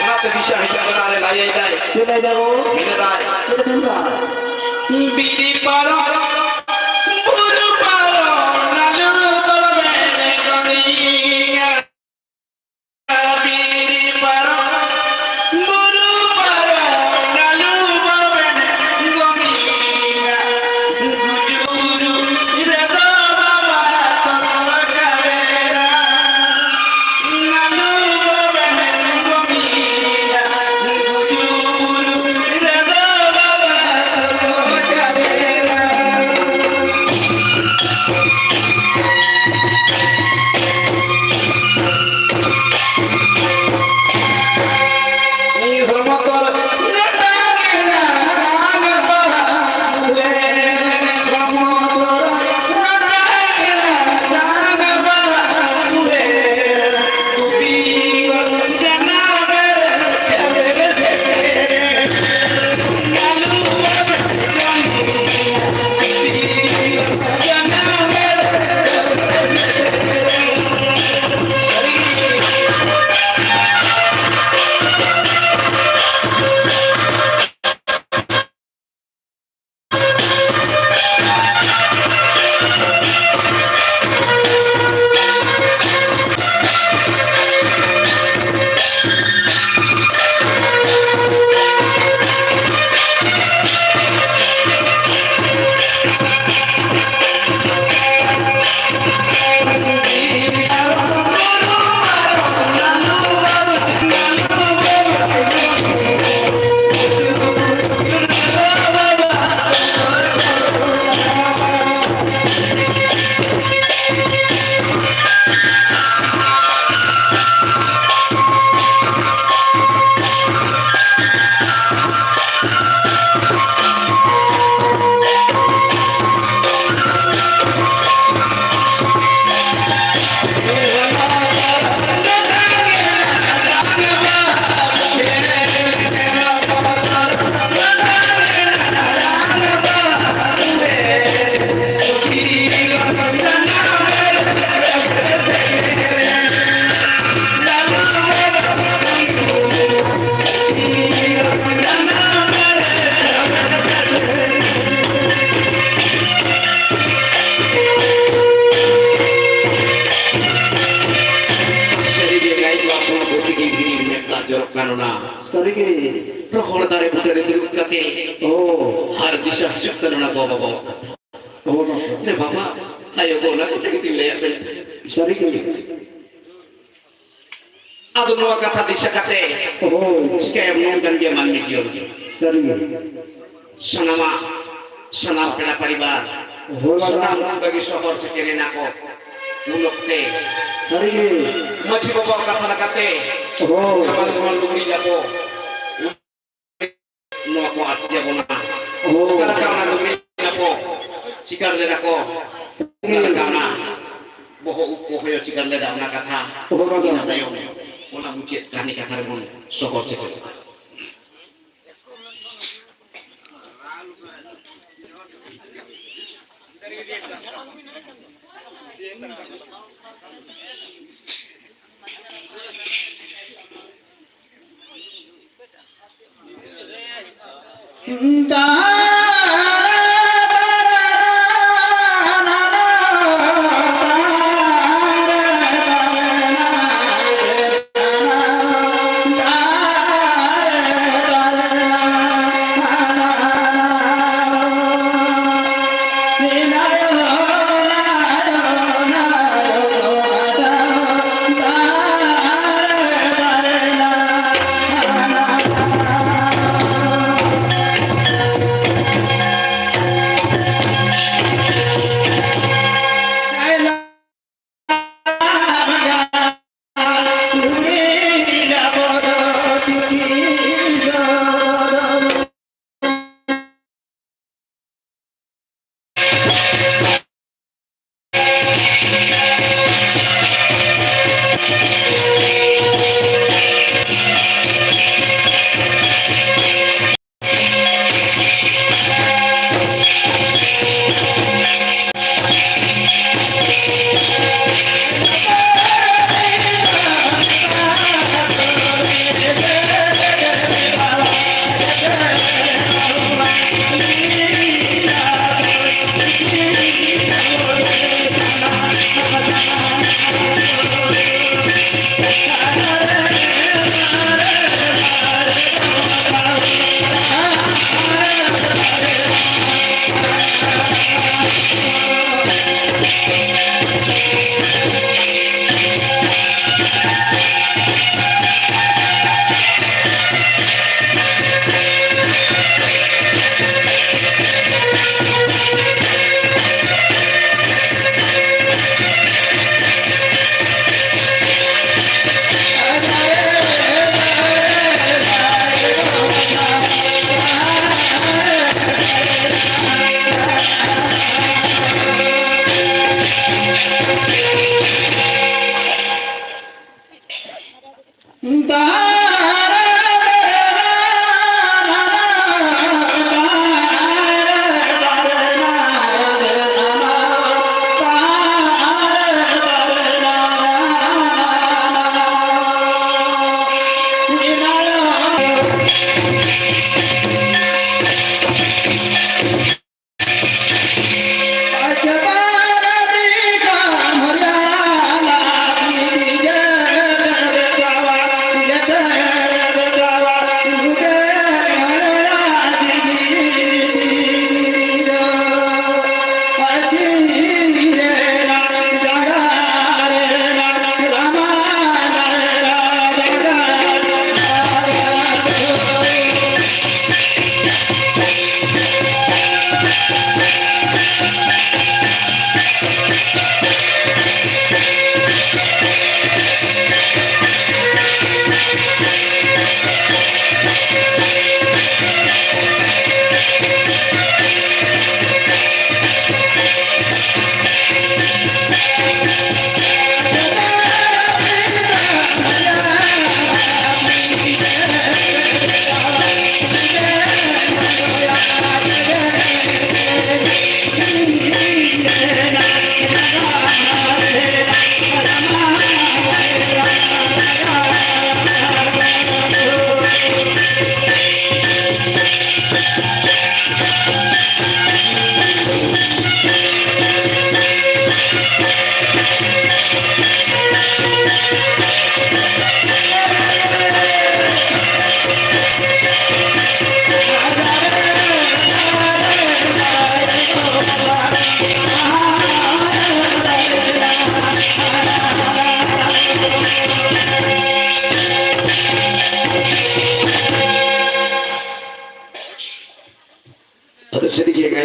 ᱚᱱᱟᱛᱮ ᱫᱤᱥᱟᱹ ᱦᱤᱡᱩᱜ ᱠᱟᱱᱟ, ᱟᱞᱮ ᱞᱟᱹᱭ ᱮᱫᱟᱭ᱾ ᱪᱮᱫ ᱞᱟᱹᱭ ᱮᱫᱟᱭ ᱜᱳ? ᱢᱮᱱ ᱮᱫᱟᱭ᱾ ᱪᱮᱫ ᱢᱮᱱ ᱮᱫᱟ? ᱵᱤᱨᱤ ᱯᱟᱨᱚᱢ, ᱵᱩᱨᱩ ᱯᱟᱨᱚᱢ, ᱱᱟᱞᱩ ᱫᱚ ᱢᱮᱱ ᱠᱟᱹᱫᱤᱧᱟ᱾ ᱵᱤᱨᱤ ᱯᱟᱨᱚᱢ, ᱵᱩᱨᱩ ᱯᱟᱨᱚᱢ, ᱱᱟᱞᱩ ᱫᱚ ᱢᱮᱱ ᱠᱟᱹᱫᱤᱧᱟ᱾ ᱚᱱᱟ ᱥᱟᱹᱨᱤᱜᱮ᱾ ᱨᱚᱦᱚᱲ ᱫᱟᱨᱮ ᱵᱩᱴᱟᱹ ᱨᱮ ᱫᱩᱲᱩᱵ ᱠᱟᱛᱮ ᱚ᱾ ᱟᱨ ᱫᱤᱥᱟᱹ ᱦᱤᱡᱩᱜ ᱠᱟᱱᱟ ᱚᱱᱟ ᱜᱚ ᱵᱟᱵᱟᱣᱟᱜ ᱠᱟᱛᱷᱟ᱾ ᱚ, ᱵᱟᱵᱟ᱾ ᱡᱮ ᱵᱟᱵᱟ, ᱟᱭᱳ ᱠᱚ ᱚᱱᱟ ᱠᱟᱛᱷᱟ ᱜᱮᱛᱤᱧ ᱞᱟᱹᱭᱟᱫ ᱢᱮ᱾ ᱥᱟᱹᱨᱤᱜᱮ᱾ ᱟᱫᱚ ᱱᱚᱣᱟ ᱠᱟᱛᱷᱟ ᱫᱤᱥᱟᱹ ᱠᱟᱛᱮ ᱚ᱾ ᱪᱤᱠᱟᱹᱭᱟᱢ, ᱱᱚᱝᱠᱟᱱ ᱜᱮᱭᱟ ᱢᱟᱹᱱᱢᱤ ᱡᱤᱭᱚᱱ ᱫᱚ᱾ ᱥᱟᱹᱨᱤᱜᱮ᱾ ᱥᱟᱱᱟᱢᱟᱜ, ᱥᱟᱱᱟᱢ ᱯᱮᱲᱟ ᱯᱟᱨᱤᱵᱟᱨ, ᱦᱳᱭ ᱵᱟᱵᱟ᱾ ᱥᱟᱱᱟᱢ ᱚᱱᱠᱟ ᱜᱮ ᱥᱚᱦᱚᱨ ᱥᱮᱴᱮᱨ ᱮᱱᱟ ᱠᱚ᱾ ᱩᱱ ᱚᱠᱛᱮ ᱥᱟᱹᱨᱤᱜᱮ᱾ ᱢᱟᱹᱡᱷᱤ ᱵᱟᱵᱟᱣᱟᱜ ᱠᱟᱛᱷᱟ ᱞᱮᱠᱟᱛᱮ ᱦᱳᱭ᱾ ᱱᱟᱣᱟ ᱱᱟᱣᱟ ᱞᱩᱜᱽᱲᱤ ᱞᱟᱯᱚ, ᱱᱚᱣᱟ ᱠᱚ ᱟᱨ ᱡᱮ ᱵᱚᱱᱟ᱾ ᱦᱳᱭ᱾ ᱚᱠᱟ ᱞᱮᱠᱟ ᱚᱱᱟ ᱞᱩᱜᱽᱲᱤ ᱞᱟᱯᱚ ᱪᱤᱠᱟᱹᱲ ᱞᱮᱫᱟ ᱠᱚ, ᱚᱠᱟ ᱞᱮᱠᱟ ᱚᱱᱟ ᱵᱚᱦᱚᱜ ᱩᱵ ᱠᱚ ᱦᱚᱭᱚ ᱪᱤᱠᱟᱹᱲ ᱞᱮᱫᱟ, ᱚᱱᱟ ᱠᱟᱛᱷᱟ᱾ ᱦᱳᱭ ᱵᱟᱵᱟ᱾ ᱤᱱᱟᱹ ᱛᱟᱭᱚᱢ ᱚᱱᱟ ᱢᱩᱪᱟᱹᱫ ᱠᱟᱹᱦᱱᱤ ᱠᱟᱛᱷᱟ ᱨᱮᱵᱚᱱ ᱥᱚᱦᱚᱨ ᱥᱮᱴᱮᱨᱚᱜᱼᱟ᱾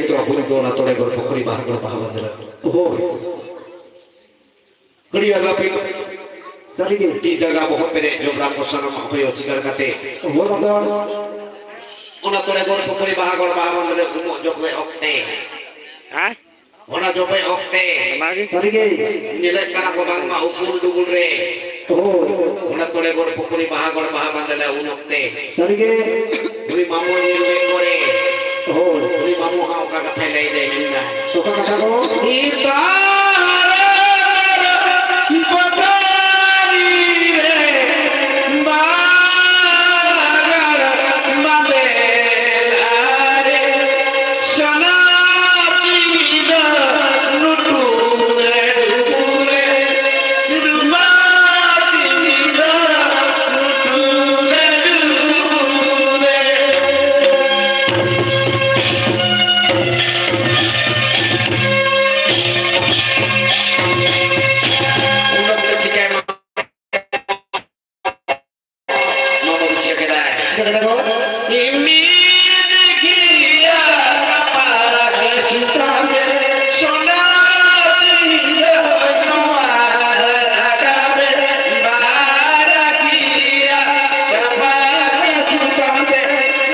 ᱫᱚ ᱟᱵᱚ ᱫᱚ ᱚᱱᱟ ᱛᱚᱲᱮ ᱜᱚᱲ ᱯᱩᱠᱷᱨᱤ ᱵᱟᱦᱟ ᱜᱚᱲ ᱵᱟᱦᱟ ᱵᱟᱸᱫᱽ ᱨᱮ᱾ ᱦᱳᱭ᱾ ᱟᱹᱰᱤ ᱟᱞᱟᱯᱤ᱾ ᱥᱟᱹᱨᱤᱜᱮ᱾ ᱛᱤ ᱡᱟᱸᱜᱟ ᱵᱚᱦᱚᱜ ᱯᱮᱨᱮᱡ ᱡᱚᱵᱽᱨᱟ ᱠᱚ ᱥᱟᱱᱟᱢᱟᱜ ᱦᱩᱭᱩᱜ ᱪᱤᱠᱟᱹᱲ ᱠᱟᱛᱮ᱾ ᱦᱳᱭ ᱵᱟᱵᱟ᱾ ᱚᱱᱟ ᱛᱚᱲᱮ ᱜᱚᱲ ᱯᱩᱠᱷᱨᱤ ᱵᱟᱦᱟ ᱜᱚᱲ ᱵᱟᱦᱟ ᱵᱟᱸᱫᱽ ᱨᱮ ᱩᱢᱚᱜ ᱡᱚᱠᱷᱚᱡ ᱚᱠᱛᱮ᱾ ᱦᱮᱸ? ᱚᱱᱟ ᱡᱚᱠᱷᱚᱡ ᱚᱠᱛᱮ᱾ ᱚᱱᱟᱜᱮ᱾ ᱥᱟᱹᱨᱤᱜᱮ᱾ ᱧᱮᱞᱮᱫ ᱠᱟᱱᱟ ᱠᱚ ᱵᱟᱝᱢᱟ ᱩᱯᱩᱞ ᱰᱩᱵᱩᱞ ᱨᱮ᱾ ᱦᱳᱭ᱾ ᱚᱱᱟ ᱛᱚᱲᱮ ᱜᱚᱲ ᱯᱩᱠᱷᱨᱤ ᱵᱟᱦᱟ ᱜᱚᱲ ᱵᱟᱦᱟ ᱵᱟᱸᱫᱽ ᱨᱮ ᱩᱱ ᱚᱠᱛᱮ᱾ ᱥᱟᱹᱨᱤᱜᱮ᱾ ᱩᱱᱤ ᱢᱟᱢᱚ ᱧᱮᱞ ᱞᱮᱫ ᱠᱚᱨᱮ᱾ ᱦᱳᱭ᱾ ᱩᱱᱤ ᱢᱟᱢᱚ ᱦᱟᱸᱜ ᱚᱠᱟ ᱠᱟᱛᱷᱟᱭ ᱞᱟᱹᱭ ᱫᱟᱭ ᱢᱮᱱᱫᱟ᱾ ᱚᱠᱟ ᱠᱟᱛᱷᱟ ᱠᱚ? ᱱᱮᱛᱟᱨ ᱵᱟᱯᱞᱟ ᱨᱮ ᱵᱟᱜᱟᱲ ᱵᱟᱸᱫᱮ ᱞᱟᱨᱮ ᱥᱟᱱᱟ ᱛᱤᱢᱤᱫ ᱱᱩᱴᱩᱨᱮ ᱰᱩᱵᱩᱨᱮ ᱨᱩᱢᱟ ᱛᱤᱢᱤᱫ ᱱᱩᱴᱩᱨᱮ ᱰᱩᱵᱩᱨᱮ᱾ ᱩᱱ ᱚᱠᱛᱚ ᱪᱤᱠᱟᱹᱭᱮᱱᱟ? ᱱᱚᱣᱟ ᱫᱚ ᱪᱤᱠᱟᱹ ᱠᱮᱫᱟᱭ? ᱪᱤᱠᱟᱹ ᱠᱮᱫᱟ ᱠᱚ? ᱤᱢᱤᱫ ᱜᱮᱭᱟ ᱯᱟᱨ ᱪᱮᱛᱟᱱ ᱨᱮ ᱥᱚᱱᱟ ᱛᱤᱨᱤᱞ ᱱᱚᱣᱟ ᱨᱟᱠᱟᱵ ᱨᱮ ᱵᱟᱨᱟᱠᱤᱭᱟ ᱯᱟᱨ ᱪᱮᱛᱟᱱ ᱨᱮ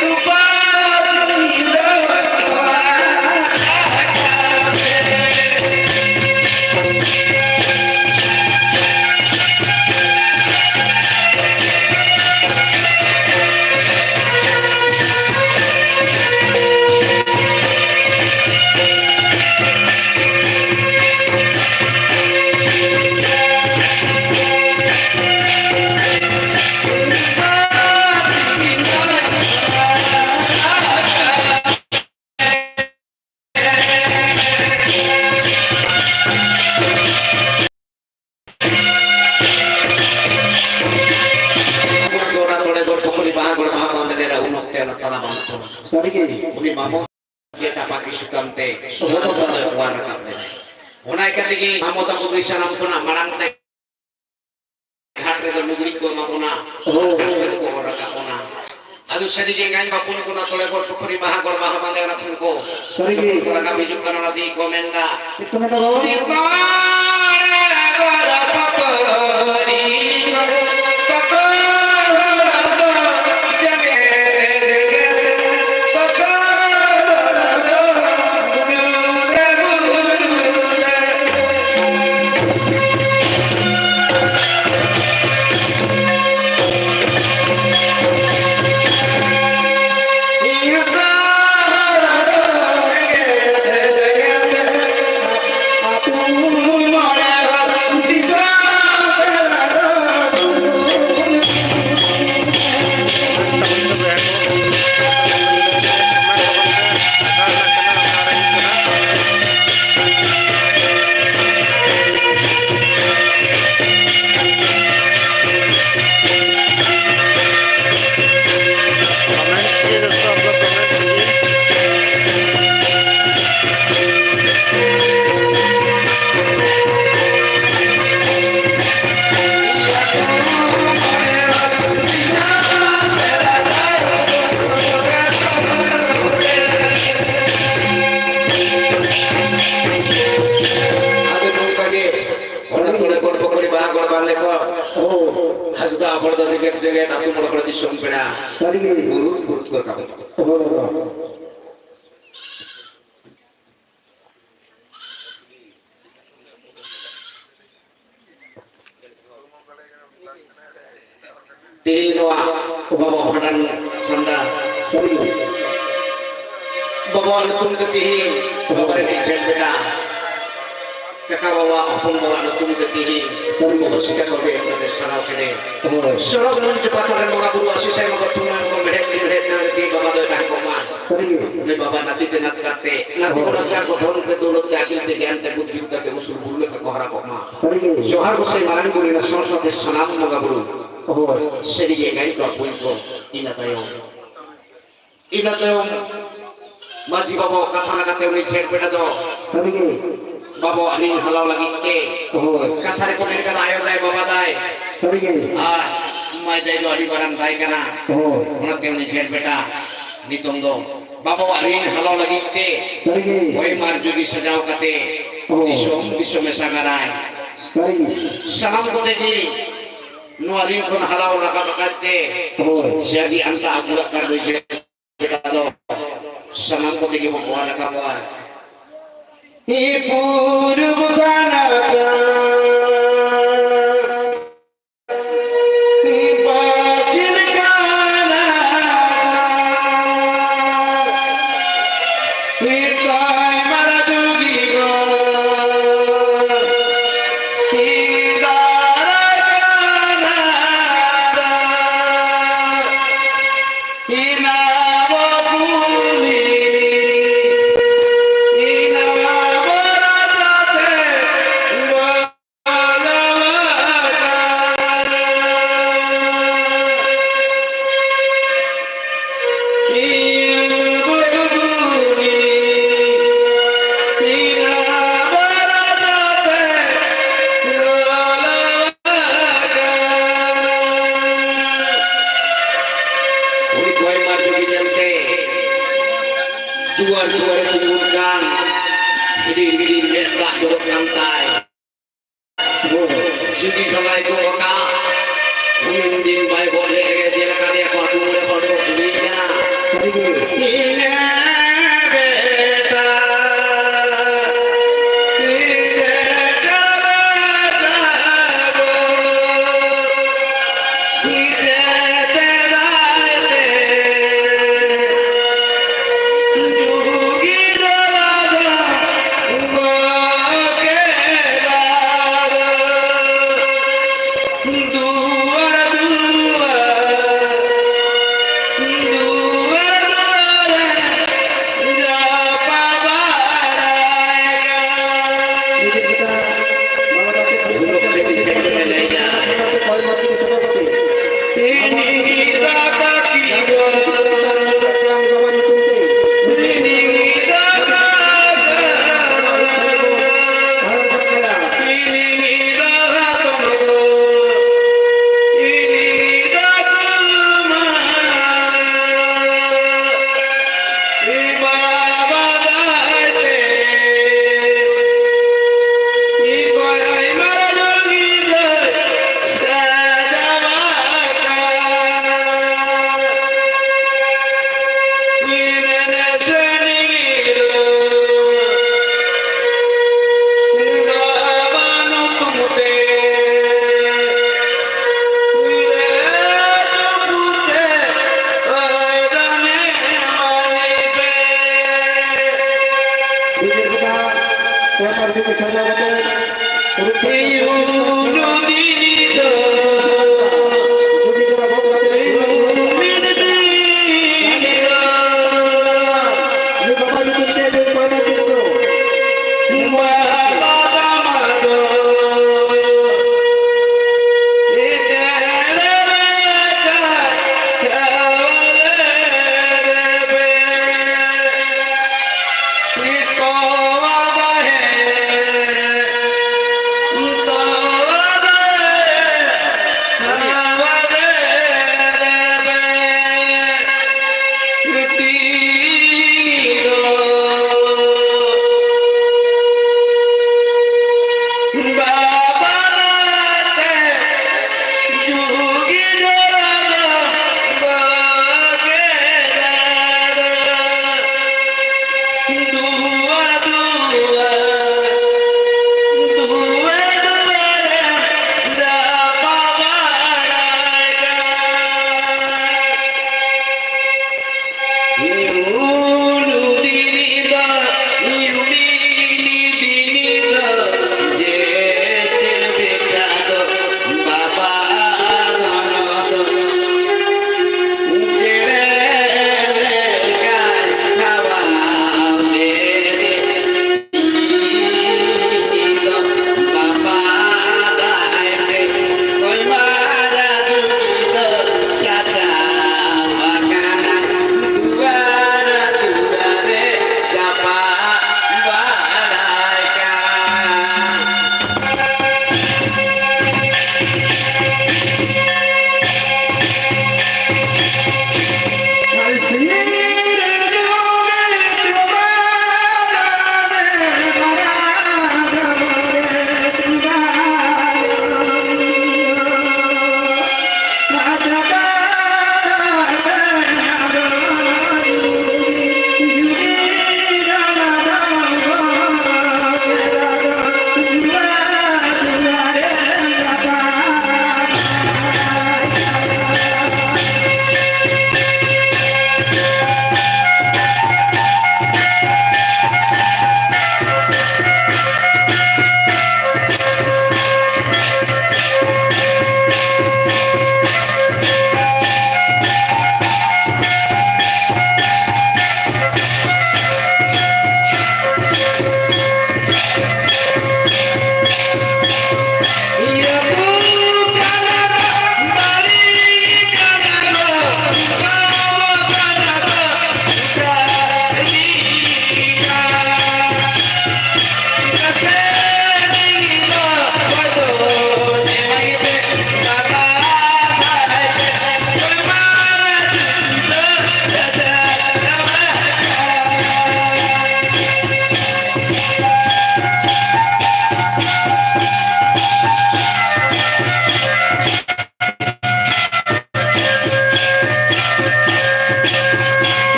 ᱨᱩᱯᱟ ᱛᱤᱨᱤᱞ ᱱᱚᱣᱟ ᱨᱟᱠᱟᱵ ᱨᱮ᱾ ᱚᱱᱟ ᱛᱚᱲᱮ ᱜᱚᱲ ᱯᱩᱠᱷᱨᱤ ᱵᱟᱦᱟ ᱜᱚᱲ ᱵᱟᱦᱟ ᱵᱟᱸᱫᱽ ᱨᱮ ᱩᱱ ᱚᱠᱛᱮ ᱚᱱᱟ ᱛᱟᱞᱟ ᱵᱟᱝ ᱛᱟᱦᱮᱸ᱾ ᱥᱟᱹᱨᱤᱜᱮ᱾ ᱩᱱᱤ ᱢᱟᱢᱚ ᱜᱮ ᱪᱟᱯᱟᱠᱤ ᱥᱩᱛᱟᱢ ᱛᱮ ᱥᱚᱦᱚᱫ ᱚᱣᱟᱨ ᱨᱟᱠᱟᱵ ᱞᱮᱱᱟᱭ᱾ ᱚᱱᱟ ᱤᱠᱟᱹ ᱛᱮᱜᱮ ᱢᱟᱢᱚ ᱛᱟᱠᱚ ᱜᱮ ᱥᱟᱱᱟᱢ ᱠᱷᱚᱱᱟᱜ ᱢᱟᱲᱟᱝ ᱛᱮ ᱜᱷᱟᱴ ᱨᱮᱫᱚ ᱞᱩᱜᱽᱲᱤ ᱠᱚ ᱮᱢᱟ ᱵᱚᱱᱟ᱾ ᱦᱳᱭ᱾ ᱜᱷᱟᱴ ᱨᱮᱫᱚ ᱠᱚ ᱚᱨ ᱨᱟᱠᱟᱵ ᱵᱚᱱᱟ᱾ ᱥᱟᱹᱨᱤ ᱜᱮ ᱜᱟᱭ ᱵᱟᱯᱩᱱ ᱠᱚ ᱱᱟ ᱛᱚᱲᱮ ᱜᱚᱲ ᱯᱩᱠᱷᱨᱤ ᱵᱟᱦᱟ ᱜᱚᱲ ᱵᱟᱦᱟ ᱵᱟᱸᱫᱮ ᱚᱱᱟ ᱯᱷᱩᱞ ᱠᱚ᱾ ᱥᱟᱹᱨᱤ ᱜᱮ᱾ ᱠᱚ ᱨᱟᱠᱟᱵ ᱦᱤᱡᱩᱜ ᱠᱟᱱᱟ, ᱚᱱᱟ ᱛᱮᱜᱮ ᱠᱚ ᱢᱮᱱᱫᱟ᱾ ᱪᱮᱫ ᱠᱚ ᱢᱮᱱᱫᱟ ᱜᱚ? ᱟᱫᱚ ᱱᱚᱝᱠᱟ ᱜᱮ ᱚᱱᱟ ᱛᱩᱲᱮ ᱠᱚᱲ ᱯᱚᱠᱚᱲᱤ ᱵᱟᱦᱟ ᱜᱚᱲ ᱵᱟᱦᱟ ᱞᱮᱠᱚ᱾ ᱦᱳᱭ᱾ ᱦᱟᱸᱥᱫᱟ ᱦᱚᱲ ᱫᱚ ᱡᱮᱜᱮᱛ ᱡᱮᱜᱮᱛ ᱟᱹᱛᱩ ᱢᱚᱬᱮ ᱠᱚᱲᱟ ᱫᱤᱥᱚᱢ ᱯᱮᱲᱟ᱾ ᱥᱟᱹᱨᱤ ᱜᱮ᱾ ᱵᱩᱨᱩ, ᱵᱩᱨᱩ ᱠᱚ ᱨᱟᱠᱟᱵ᱾ ᱦᱳᱭ᱾ ᱛᱮᱦᱮᱧ ᱱᱚᱣᱟ ᱵᱟᱵᱟ ᱵᱷᱟᱸᱰᱟᱱ ᱪᱷᱟᱢᱰᱟ, ᱥᱟᱹᱨᱤ ᱜᱮ᱾ ᱵᱟᱵᱟᱣᱟᱜ ᱧᱩᱛᱩᱢ ᱛᱮ ᱛᱮᱦᱮᱧ, ᱵᱟᱵᱟ ᱨᱮᱱᱤᱡ ᱡᱷᱮᱸᱴ ᱵᱮᱴᱟ, ᱠᱟᱠᱟ ᱵᱟᱵᱟ, ᱦᱚᱯᱚᱱ ᱵᱟᱵᱟ ᱧᱩᱛᱩᱢ ᱛᱮ ᱛᱮᱦᱮᱧ, ᱥᱟᱹᱨᱤ ᱜᱮ᱾ ᱵᱟᱵᱟ ᱥᱤᱠᱟ ᱠᱚ ᱮᱢ ᱠᱟᱛᱮ ᱥᱟᱨᱦᱟᱣ ᱠᱮᱫᱮ᱾ ᱦᱳᱭ᱾ ᱥᱚᱨᱚᱜ ᱢᱚᱧᱪ ᱯᱟᱛᱟ ᱨᱮ ᱵᱚᱸᱜᱟ ᱵᱩᱨᱩ ᱟᱥᱤᱥ ᱟᱭᱢᱟ ᱠᱚ ᱛᱩᱢᱟᱹᱞ ᱠᱚ ᱢᱮᱲᱦᱮᱫ ᱢᱮᱲᱦᱮᱫ ᱢᱮᱲᱦᱮᱫ ᱛᱮ ᱵᱟᱵᱟ ᱫᱚᱭ ᱛᱟᱦᱮᱸ ᱠᱚᱜ ᱢᱟ᱾ ᱥᱟᱹᱨᱤ ᱜᱮ᱾ ᱩᱱᱤ ᱵᱟᱵᱟ ᱱᱟᱛᱤ ᱛᱮ ᱱᱟᱛ ᱠᱟᱛᱮ, ᱱᱟᱛᱤ ᱠᱚ ᱦᱳᱭ᱾ ᱱᱟᱛ ᱠᱟᱛᱮ, ᱜᱚᱫᱷᱚᱱ ᱛᱮ, ᱫᱚᱣᱞᱚᱛ ᱛᱮ, ᱟᱹᱠᱤᱞ ᱛᱮ, ᱜᱮᱭᱟᱱ ᱛᱮ, ᱵᱩᱫᱷᱤ ᱠᱟᱛᱮ ᱩᱥᱩᱞ ᱵᱩᱨᱩ ᱞᱮᱠᱟ ᱠᱚ ᱦᱟᱨᱟ ᱠᱚᱜ ᱢᱟ᱾ ᱥᱟᱹᱨᱤ ᱜᱮ᱾ ᱡᱚᱦᱟᱨ ᱜᱚᱸᱥᱟᱭ ᱢᱟᱨᱟᱝ ᱵᱩᱨᱩ ᱨᱮᱱᱟᱜ ᱥᱟᱶ ᱥᱟᱶᱛᱮ ᱥᱟᱱᱟᱢ ᱵᱚᱸᱜᱟ ᱵᱩᱨᱩ᱾ ᱦᱳᱭ᱾ ᱥᱟᱹᱨᱤ ᱜᱮ ᱜᱟᱭ ᱠᱚ ᱟᱹᱯᱩᱭ ᱠᱚ᱾ ᱤᱱᱟᱹ ᱛᱟᱭᱚᱢ, ᱤᱱᱟᱹ ᱛᱟᱭᱚᱢ ᱢᱟᱹᱡᱷᱤ ᱵᱟᱵᱟ ᱠᱟᱛᱷᱟ ᱞᱮᱠᱟᱛᱮ ᱩᱱᱤ ᱡᱷᱮᱸᱴ ᱵᱮᱴᱟ ᱫᱚ ᱥᱟᱹᱨᱤ ᱜᱮ᱾ ᱵᱟᱵᱟᱣᱟᱜ ᱨᱤᱱ ᱦᱟᱞᱟᱣ ᱞᱟᱹᱜᱤᱫ ᱛᱮ ᱦᱳᱭ᱾ ᱠᱟᱛᱷᱟ ᱨᱮᱠᱚ ᱢᱮᱱ ᱠᱟᱫᱟ, ᱟᱭᱳ ᱫᱟᱭ, ᱵᱟᱵᱟ ᱫᱟᱭ᱾ ᱥᱟᱹᱨᱤ ᱜᱮ᱾ ᱟᱨ ᱢᱟᱭ ᱫᱟᱭ ᱫᱚ ᱟᱹᱰᱤ ᱢᱟᱨᱟᱝ ᱫᱟᱭ ᱠᱟᱱᱟ᱾ ᱦᱳᱭ᱾ ᱚᱱᱟᱛᱮ ᱩᱱᱤ ᱡᱷᱮᱸᱴ ᱵᱮᱴᱟ ᱱᱤᱛᱚᱝ ᱫᱚ ᱵᱟᱵᱟᱣᱟᱜ ᱨᱤᱱ ᱦᱟᱞᱟᱣ ᱞᱟᱹᱜᱤᱫ ᱛᱮ ᱥᱟᱹᱨᱤᱜᱮ᱾ ᱦᱚᱭ ᱢᱟᱨ ᱡᱩᱜᱤ ᱥᱟᱡᱟᱣ ᱠᱟᱛᱮ ᱦᱳᱭ᱾ ᱫᱤᱥᱚᱢ ᱫᱤᱥᱚᱢᱮ ᱥᱟᱸᱜᱷᱟᱨᱟᱭ᱾ ᱥᱟᱹᱨᱤᱜᱮ᱾ ᱥᱟᱱᱟᱢ ᱠᱚᱛᱮ ᱜᱮ ᱱᱚᱣᱟ ᱨᱤᱱ ᱠᱷᱚᱱ ᱦᱟᱞᱟᱣ ᱨᱟᱠᱟᱵ ᱟᱠᱟᱫ ᱛᱮ ᱦᱳᱭ᱾ ᱥᱮ ᱟᱹᱰᱤ ᱟᱱᱴᱟ ᱟᱹᱜᱩ ᱨᱟᱠᱟᱵ ᱫᱚ ᱡᱷᱮᱸᱴ ᱵᱮᱴᱟ ᱫᱚ ᱥᱟᱱᱟᱢ ᱠᱚᱛᱮ ᱜᱮ ᱵᱚᱱ ᱚᱣᱟᱨ ᱨᱟᱠᱟᱵᱚᱜᱼᱟ᱾ ᱯᱩᱨᱩᱵ ᱠᱟᱱᱟ ᱩᱱᱤ ᱠᱚᱭ ᱢᱟᱨ ᱡᱩᱜᱤ ᱧᱮᱞᱛᱮ ᱫᱩᱣᱟᱹᱨ ᱫᱩᱣᱟᱹᱨᱮ ᱛᱤᱸᱜᱩᱱ ᱠᱟᱱ ᱦᱤᱰᱤᱧ ᱦᱤᱰᱤᱧ ᱢᱮᱫ ᱫᱟᱜ ᱡᱚᱨᱚᱜ ᱠᱟᱱ ᱛᱟᱭ᱾ ᱡᱩᱫᱤ ᱡᱷᱚᱞᱟᱭ ᱜᱚᱜ ᱟᱠᱟᱫ, ᱩᱱᱤ ᱩᱱᱫᱤᱱ ᱵᱟᱭ ᱜᱚᱜ ᱞᱮᱫ ᱨᱮᱜᱮ ᱧᱮᱞ ᱟᱠᱟᱫᱮᱭᱟ ᱠᱚ, ᱟᱹᱛᱩ ᱢᱚᱬᱮ ᱦᱚᱲ ᱠᱚ ᱠᱩᱞᱤᱭᱮ ᱠᱟᱱᱟ᱾ ᱥᱟᱹᱨᱤᱜᱮ᱾ ᱤᱱᱟᱹ ᱵᱮᱴᱟ, ᱤᱱᱟᱹ ᱵᱮᱴᱟ ᱫᱚ, ᱤᱱᱟᱹ ᱵᱮᱴᱟ ᱫᱚ,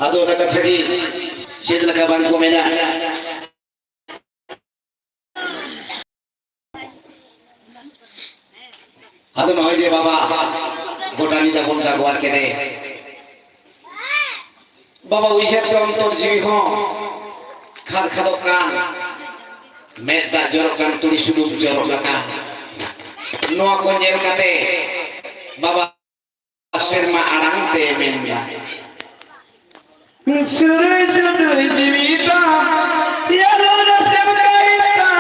ᱟᱫᱚ ᱚᱱᱟ ᱠᱟᱛᱷᱟ ᱜᱮ ᱪᱮᱫ ᱞᱮᱠᱟ ᱵᱟᱝ ᱠᱚ ᱢᱮᱱᱟ᱾ ᱟᱫᱚ ᱱᱚᱜᱼᱚᱭ ᱡᱮ ᱵᱟᱵᱟ ᱜᱚᱴᱟ ᱧᱤᱫᱟᱹ ᱵᱚᱱ ᱡᱟᱜᱣᱟᱨ ᱠᱮᱫᱮ, ᱵᱟᱵᱟ ᱩᱭᱦᱟᱹᱨ ᱛᱮ ᱚᱱᱛᱚᱨ ᱡᱤᱣᱤ ᱦᱚᱸ ᱠᱷᱟᱫ ᱠᱷᱟᱫᱚᱜ ᱠᱟᱱ, ᱢᱮᱫ ᱫᱟᱜ ᱡᱚᱨᱚᱜ ᱠᱟᱱ, ᱛᱩᱲᱤ ᱥᱩᱱᱩᱢ ᱡᱚᱨᱚᱜ ᱞᱮᱠᱟ᱾ ᱱᱚᱣᱟ ᱠᱚ ᱧᱮᱞ ᱠᱟᱛᱮ ᱵᱟᱵᱟ ᱥᱮᱨᱢᱟ ᱟᱲᱟᱝ ᱛᱮ ᱢᱮᱱᱫᱟ, ᱥᱩᱨᱩᱭ ᱥᱩᱨᱩᱭ ᱡᱤᱣᱤ ᱛᱟᱢ, ᱭᱟᱞᱚ ᱨᱟᱥᱮᱢ ᱠᱟᱹᱭ ᱛᱟᱢ᱾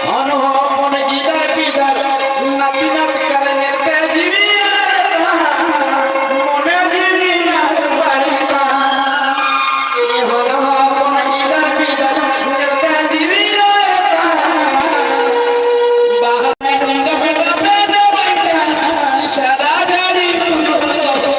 ᱦᱚᱱ ᱦᱚᱯᱚᱱ ᱜᱤᱫᱟᱹᱨ ᱯᱤᱫᱟᱹᱨ, ᱱᱟᱹᱛᱤ ᱱᱟᱛᱠᱟᱨ ᱧᱮᱞᱛᱮ ᱡᱤᱣᱤ ᱟᱨ ᱛᱟᱢ, ᱢᱚᱱᱮ ᱡᱤᱣᱤ ᱱᱟᱨ ᱵᱟᱹᱲᱤ ᱛᱟᱢ᱾ ᱦᱚᱱ ᱦᱚᱯᱚᱱ ᱜᱤᱫᱟᱹᱨ ᱯᱤᱫᱟᱹᱨ, ᱧᱮᱞᱛᱮ ᱡᱤᱣᱤ ᱟᱨ ᱛᱟᱢ᱾ ᱵᱟᱦᱟ ᱥᱟᱫᱟ ᱡᱟᱹᱲᱤ ᱯᱩᱨᱩᱵ ᱫᱚ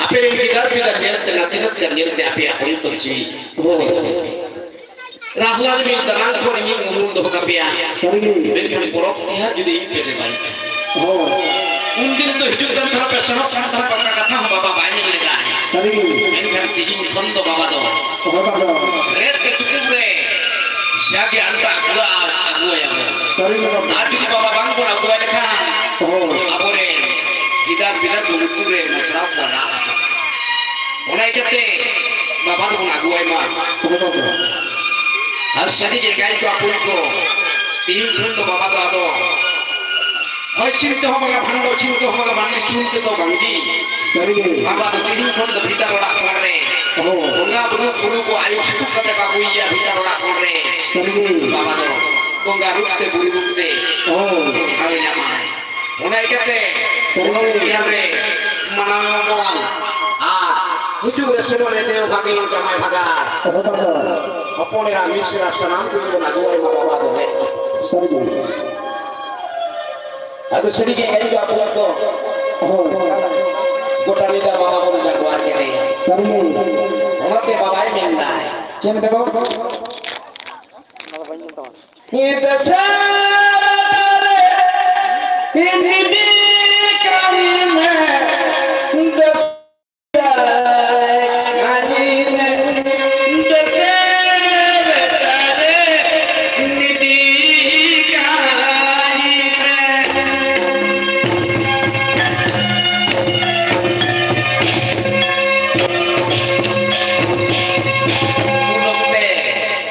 ᱟᱯᱮ ᱨᱮᱱ ᱜᱤᱫᱟᱹᱨ ᱯᱤᱫᱟᱹᱨ ᱧᱮᱞᱛᱮ, ᱱᱟᱹᱛᱤ ᱱᱟᱹᱛᱤᱱ ᱧᱮᱞᱛᱮ ᱟᱯᱮᱭᱟᱜ ᱚᱱᱛᱚᱨ ᱡᱤᱣᱤ ᱨᱟᱦᱞᱟ ᱨᱤᱢᱤᱞ ᱫᱟᱱᱟᱝ ᱠᱷᱚᱱ ᱤᱧᱤᱧ ᱩᱢᱩᱞ ᱫᱚᱦᱚ ᱠᱟᱯᱮᱭᱟ᱾ ᱥᱟᱹᱨᱤᱜᱮ᱾ ᱢᱮᱱᱠᱷᱟᱱ ᱯᱚᱨᱚᱵᱽ ᱛᱮᱦᱟᱸᱜ ᱡᱩᱫᱤ ᱤᱧ ᱯᱮ ᱫᱮᱵᱟᱭ ᱠᱷᱟᱱ᱾ ᱦᱳᱭ᱾ ᱩᱱᱫᱤᱱ ᱫᱚ ᱦᱤᱡᱩᱜ ᱠᱟᱱ ᱛᱟᱦᱮᱱᱟ, ᱯᱮ ᱥᱮᱱᱚᱜ ᱠᱟᱱ ᱛᱟᱦᱮᱱᱟ, ᱯᱟᱛᱟ ᱠᱟᱛᱷᱟ ᱦᱚᱸ ᱵᱟᱵᱟ ᱵᱟᱭ ᱢᱮᱱ ᱞᱮᱫᱟ᱾ ᱥᱟᱹᱨᱤᱜᱮ᱾ ᱢᱮᱱᱠᱷᱟᱱ ᱛᱮᱦᱮᱧ ᱠᱷᱚᱱ ᱫᱚ ᱵᱟᱵᱟ ᱫᱚ ᱦᱳᱭ ᱵᱟᱵᱟ᱾ ᱨᱮᱫ ᱛᱮ ᱪᱩᱠᱩᱵ ᱨᱮ ᱡᱟᱜᱮ ᱟᱱᱴᱟᱜ ᱠᱩᱲᱟᱹᱜᱼᱟ, ᱟᱹᱜᱩᱣᱟᱭᱟᱵᱚᱱ᱾ ᱥᱟᱹᱨᱤᱜᱮ ᱵᱟᱵᱟ᱾ ᱟᱨ ᱡᱩᱫᱤ ᱵᱟᱵᱟ ᱵᱟᱝ ᱵᱚᱱ ᱟᱹᱜᱩᱣᱟᱭ ᱞᱮᱠᱷᱟᱱ ᱦᱳᱭ᱾ ᱟᱵᱚᱨᱮᱱ ᱜᱤᱫᱟᱹᱨ ᱯᱤᱫᱟᱹᱨ ᱠᱚ ᱞᱩᱛᱩᱨ ᱨᱮ ᱢᱚᱪᱲᱟᱣ ᱠᱚᱣᱟ ᱨᱟᱜ ᱟᱠᱚ᱾ ᱚᱱᱟ ᱤᱭᱠᱟᱹᱛᱮ ᱵᱟᱵᱟ ᱫᱚᱵᱚᱱ ᱟᱹᱜᱩᱣᱟᱭ ᱢᱟ᱾ ᱦᱳᱭ ᱵᱟᱵᱟ᱾ ᱟᱨ ᱥᱟᱹᱨᱤ ᱜᱮ ᱜᱟᱭ ᱠᱚ ᱟᱹᱯᱩᱞ ᱠᱚ, ᱛᱤᱦᱤᱧ ᱠᱷᱚᱱ ᱫᱚ ᱵᱟᱵᱟ ᱫᱚ ᱟᱫᱚ ᱦᱚᱭ ᱪᱤᱱ ᱛᱮᱦᱚᱸ ᱵᱟᱝᱟ, ᱵᱷᱟᱱᱰᱚ ᱪᱤᱱ ᱛᱮᱦᱚᱸ ᱵᱟᱝᱟ, ᱵᱟᱹᱱᱩ ᱪᱩᱱ ᱛᱮᱫᱚ ᱵᱟᱝᱜᱮ᱾ ᱥᱟᱹᱨᱤ ᱜᱮ᱾ ᱵᱟᱵᱟ ᱫᱚ ᱛᱤᱦᱤᱧ ᱠᱷᱚᱱ ᱫᱚ ᱵᱷᱤᱛᱟᱨ ᱚᱲᱟᱜ ᱠᱚᱲᱟ ᱨᱮ ᱦᱳᱭ᱾ ᱵᱚᱸᱜᱟ ᱵᱩᱨᱩ ᱵᱩᱨᱩ ᱠᱚ ᱟᱭᱩ ᱥᱩᱛᱩᱜ ᱠᱟᱛᱮ ᱠᱚ ᱟᱹᱜᱩᱭᱮᱭᱟ ᱵᱷᱤᱛᱟᱨ ᱚᱲᱟᱜ ᱠᱚᱲᱟ ᱨᱮ᱾ ᱥᱟᱹᱨᱤ ᱜᱮ᱾ ᱵᱟᱵᱟ ᱫᱚ ᱵᱚᱸᱜᱟ ᱨᱩᱯ ᱛᱮ ᱵᱩᱨᱩ ᱨᱩᱯ ᱛᱮ ᱦᱳᱭ᱾ ᱴᱷᱟᱶ ᱮ ᱧᱟᱢᱟ᱾ ᱚᱱᱟ ᱤᱭᱠᱟᱹᱛᱮ ᱥᱟᱹᱨᱤ ᱜᱮ᱾ ᱯᱚᱨᱚᱵᱽ ᱯᱤᱦᱟᱹ ᱨᱮ ᱢᱟᱱᱟᱣ ᱟᱵᱚᱱ ᱟᱨ ᱦᱤᱡᱩᱜ ᱨᱮ ᱥᱮᱱᱚᱜ ᱨᱮ ᱫᱮᱣ ᱵᱷᱟᱹᱜᱤᱱ ᱡᱟᱢᱟᱭ ᱵᱷᱟᱜᱟᱨ᱾ ᱦᱳᱭ ᱵᱟᱵᱟ᱾ ᱦᱚᱯᱚᱱ ᱮᱨᱟ ᱢᱤᱥᱨᱟ ᱥᱟᱱᱟᱢ ᱠᱚᱜᱮ ᱵᱚᱱ ᱟᱹᱜᱩ ᱟᱭ ᱢᱟ ᱵᱟᱵᱟ ᱫᱚ ᱦᱮᱡ᱾ ᱥᱟᱹᱨᱤ ᱜᱮ᱾ ᱟᱫᱚ ᱥᱟᱹᱨᱤᱜᱮ ᱠᱟᱹᱨᱤ ᱫᱚ ᱟᱵᱚᱣᱟᱜ ᱫᱚ ᱦᱳᱭ᱾ ᱜᱚᱴᱟ ᱧᱤᱫᱟᱹ ᱵᱟᱵᱟ ᱵᱚᱱ ᱡᱟᱜᱣᱟᱨ ᱠᱮᱫᱮᱭᱟ᱾ ᱥᱟᱹᱨᱤᱜᱮ᱾ ᱚᱱᱟᱛᱮ ᱵᱟᱵᱟᱭ ᱢᱮᱱᱫᱟ᱾ ᱪᱮᱫ ᱞᱮᱠᱟ ᱵᱟᱵᱟ? ᱧᱤᱫᱟᱹ ᱥᱟᱨᱟ ᱨᱮ ᱦᱤᱱᱫᱤ ᱠᱟᱹᱢᱤ ᱢᱮ᱾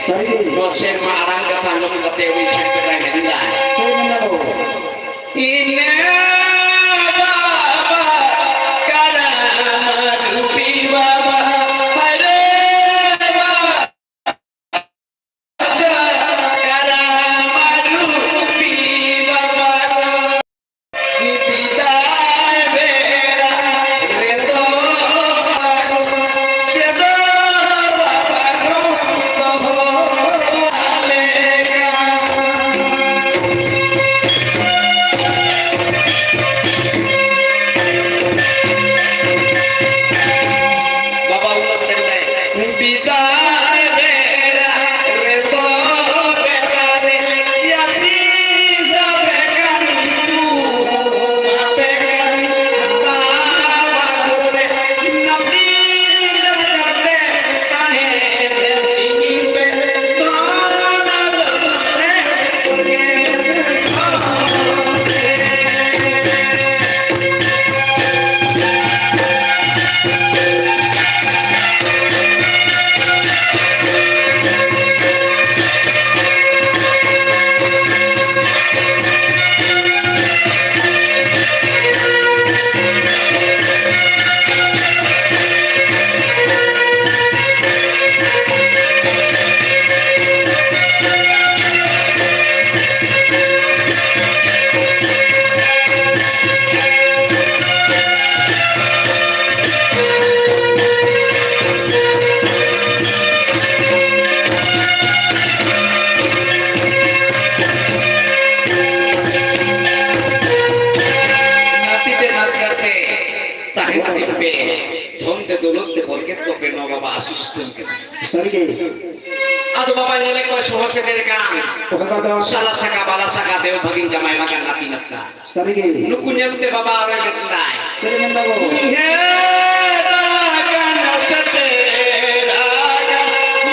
ᱥᱟᱹᱨᱤ ᱜᱮ᱾ ᱱᱚᱣᱟ ᱥᱮᱨᱢᱟ ᱟᱲᱟᱝ ᱠᱟᱛᱷᱟ ᱟᱸᱡᱚᱢ ᱠᱟᱛᱮ ᱩᱱᱤ ᱥᱮᱴᱮᱨᱟᱭ ᱢᱮᱱᱫᱟ, ᱫᱷᱚᱱ ᱛᱮ ᱫᱚᱞᱚᱛ ᱛᱮ ᱵᱚᱨᱠᱮᱛ ᱠᱚᱯᱮ ᱱᱚ ᱵᱟᱵᱟ ᱟᱥᱤᱥ ᱛᱩᱢ ᱠᱮᱫᱟ᱾ ᱥᱟᱹᱨᱤ ᱜᱮ᱾ ᱟᱫᱚ ᱵᱟᱵᱟ ᱧᱮᱞᱮ ᱠᱚᱭ ᱥᱚᱦᱚᱨ ᱥᱮᱴᱮᱨ ᱟᱠᱟᱱ᱾ ᱚᱠᱟ ᱫᱚ? ᱥᱟᱞᱟ ᱥᱟᱠᱟ ᱵᱟᱞᱟ ᱥᱟᱠᱟ ᱫᱮᱣ ᱵᱷᱟᱹᱜᱤᱱ ᱡᱟᱢᱟᱭ ᱢᱟᱜᱟᱱ ᱱᱟᱹᱛᱤ ᱱᱟᱛᱱᱟ᱾ ᱥᱟᱹᱨᱤ ᱜᱮ᱾ ᱱᱩᱠᱩ ᱧᱮᱞᱛᱮ ᱵᱟᱵᱟ ᱟᱨᱚᱭ ᱢᱮᱱᱫᱟᱭ, ᱪᱮᱫ ᱮ ᱢᱮᱱᱫᱟ ᱜᱚ? ᱦᱮ ᱨᱟᱜᱟᱱ ᱥᱮᱴᱮᱨ ᱟᱠᱟᱱ,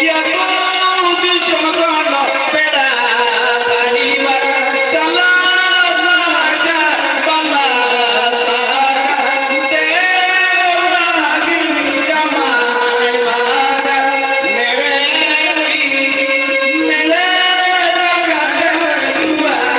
ᱭᱟ ᱫᱩ ᱫᱤᱥᱚᱢ ᱠᱷᱚᱱ ᱯᱮᱲᱟ ᱯᱟᱹᱨᱤᱵᱟᱨ ᱥᱟᱞᱟ ᱥᱟᱠᱟ ᱵᱟᱞᱟ ᱥᱟᱠᱟ ᱛᱮ ᱵᱷᱟᱹᱜᱤᱱ ᱡᱟᱢᱟᱭ ᱢᱟᱜᱟᱱ ᱢᱮᱲᱮ ᱢᱮᱲᱮ ᱨᱟᱜᱟᱱ ᱫᱩᱣᱟᱨ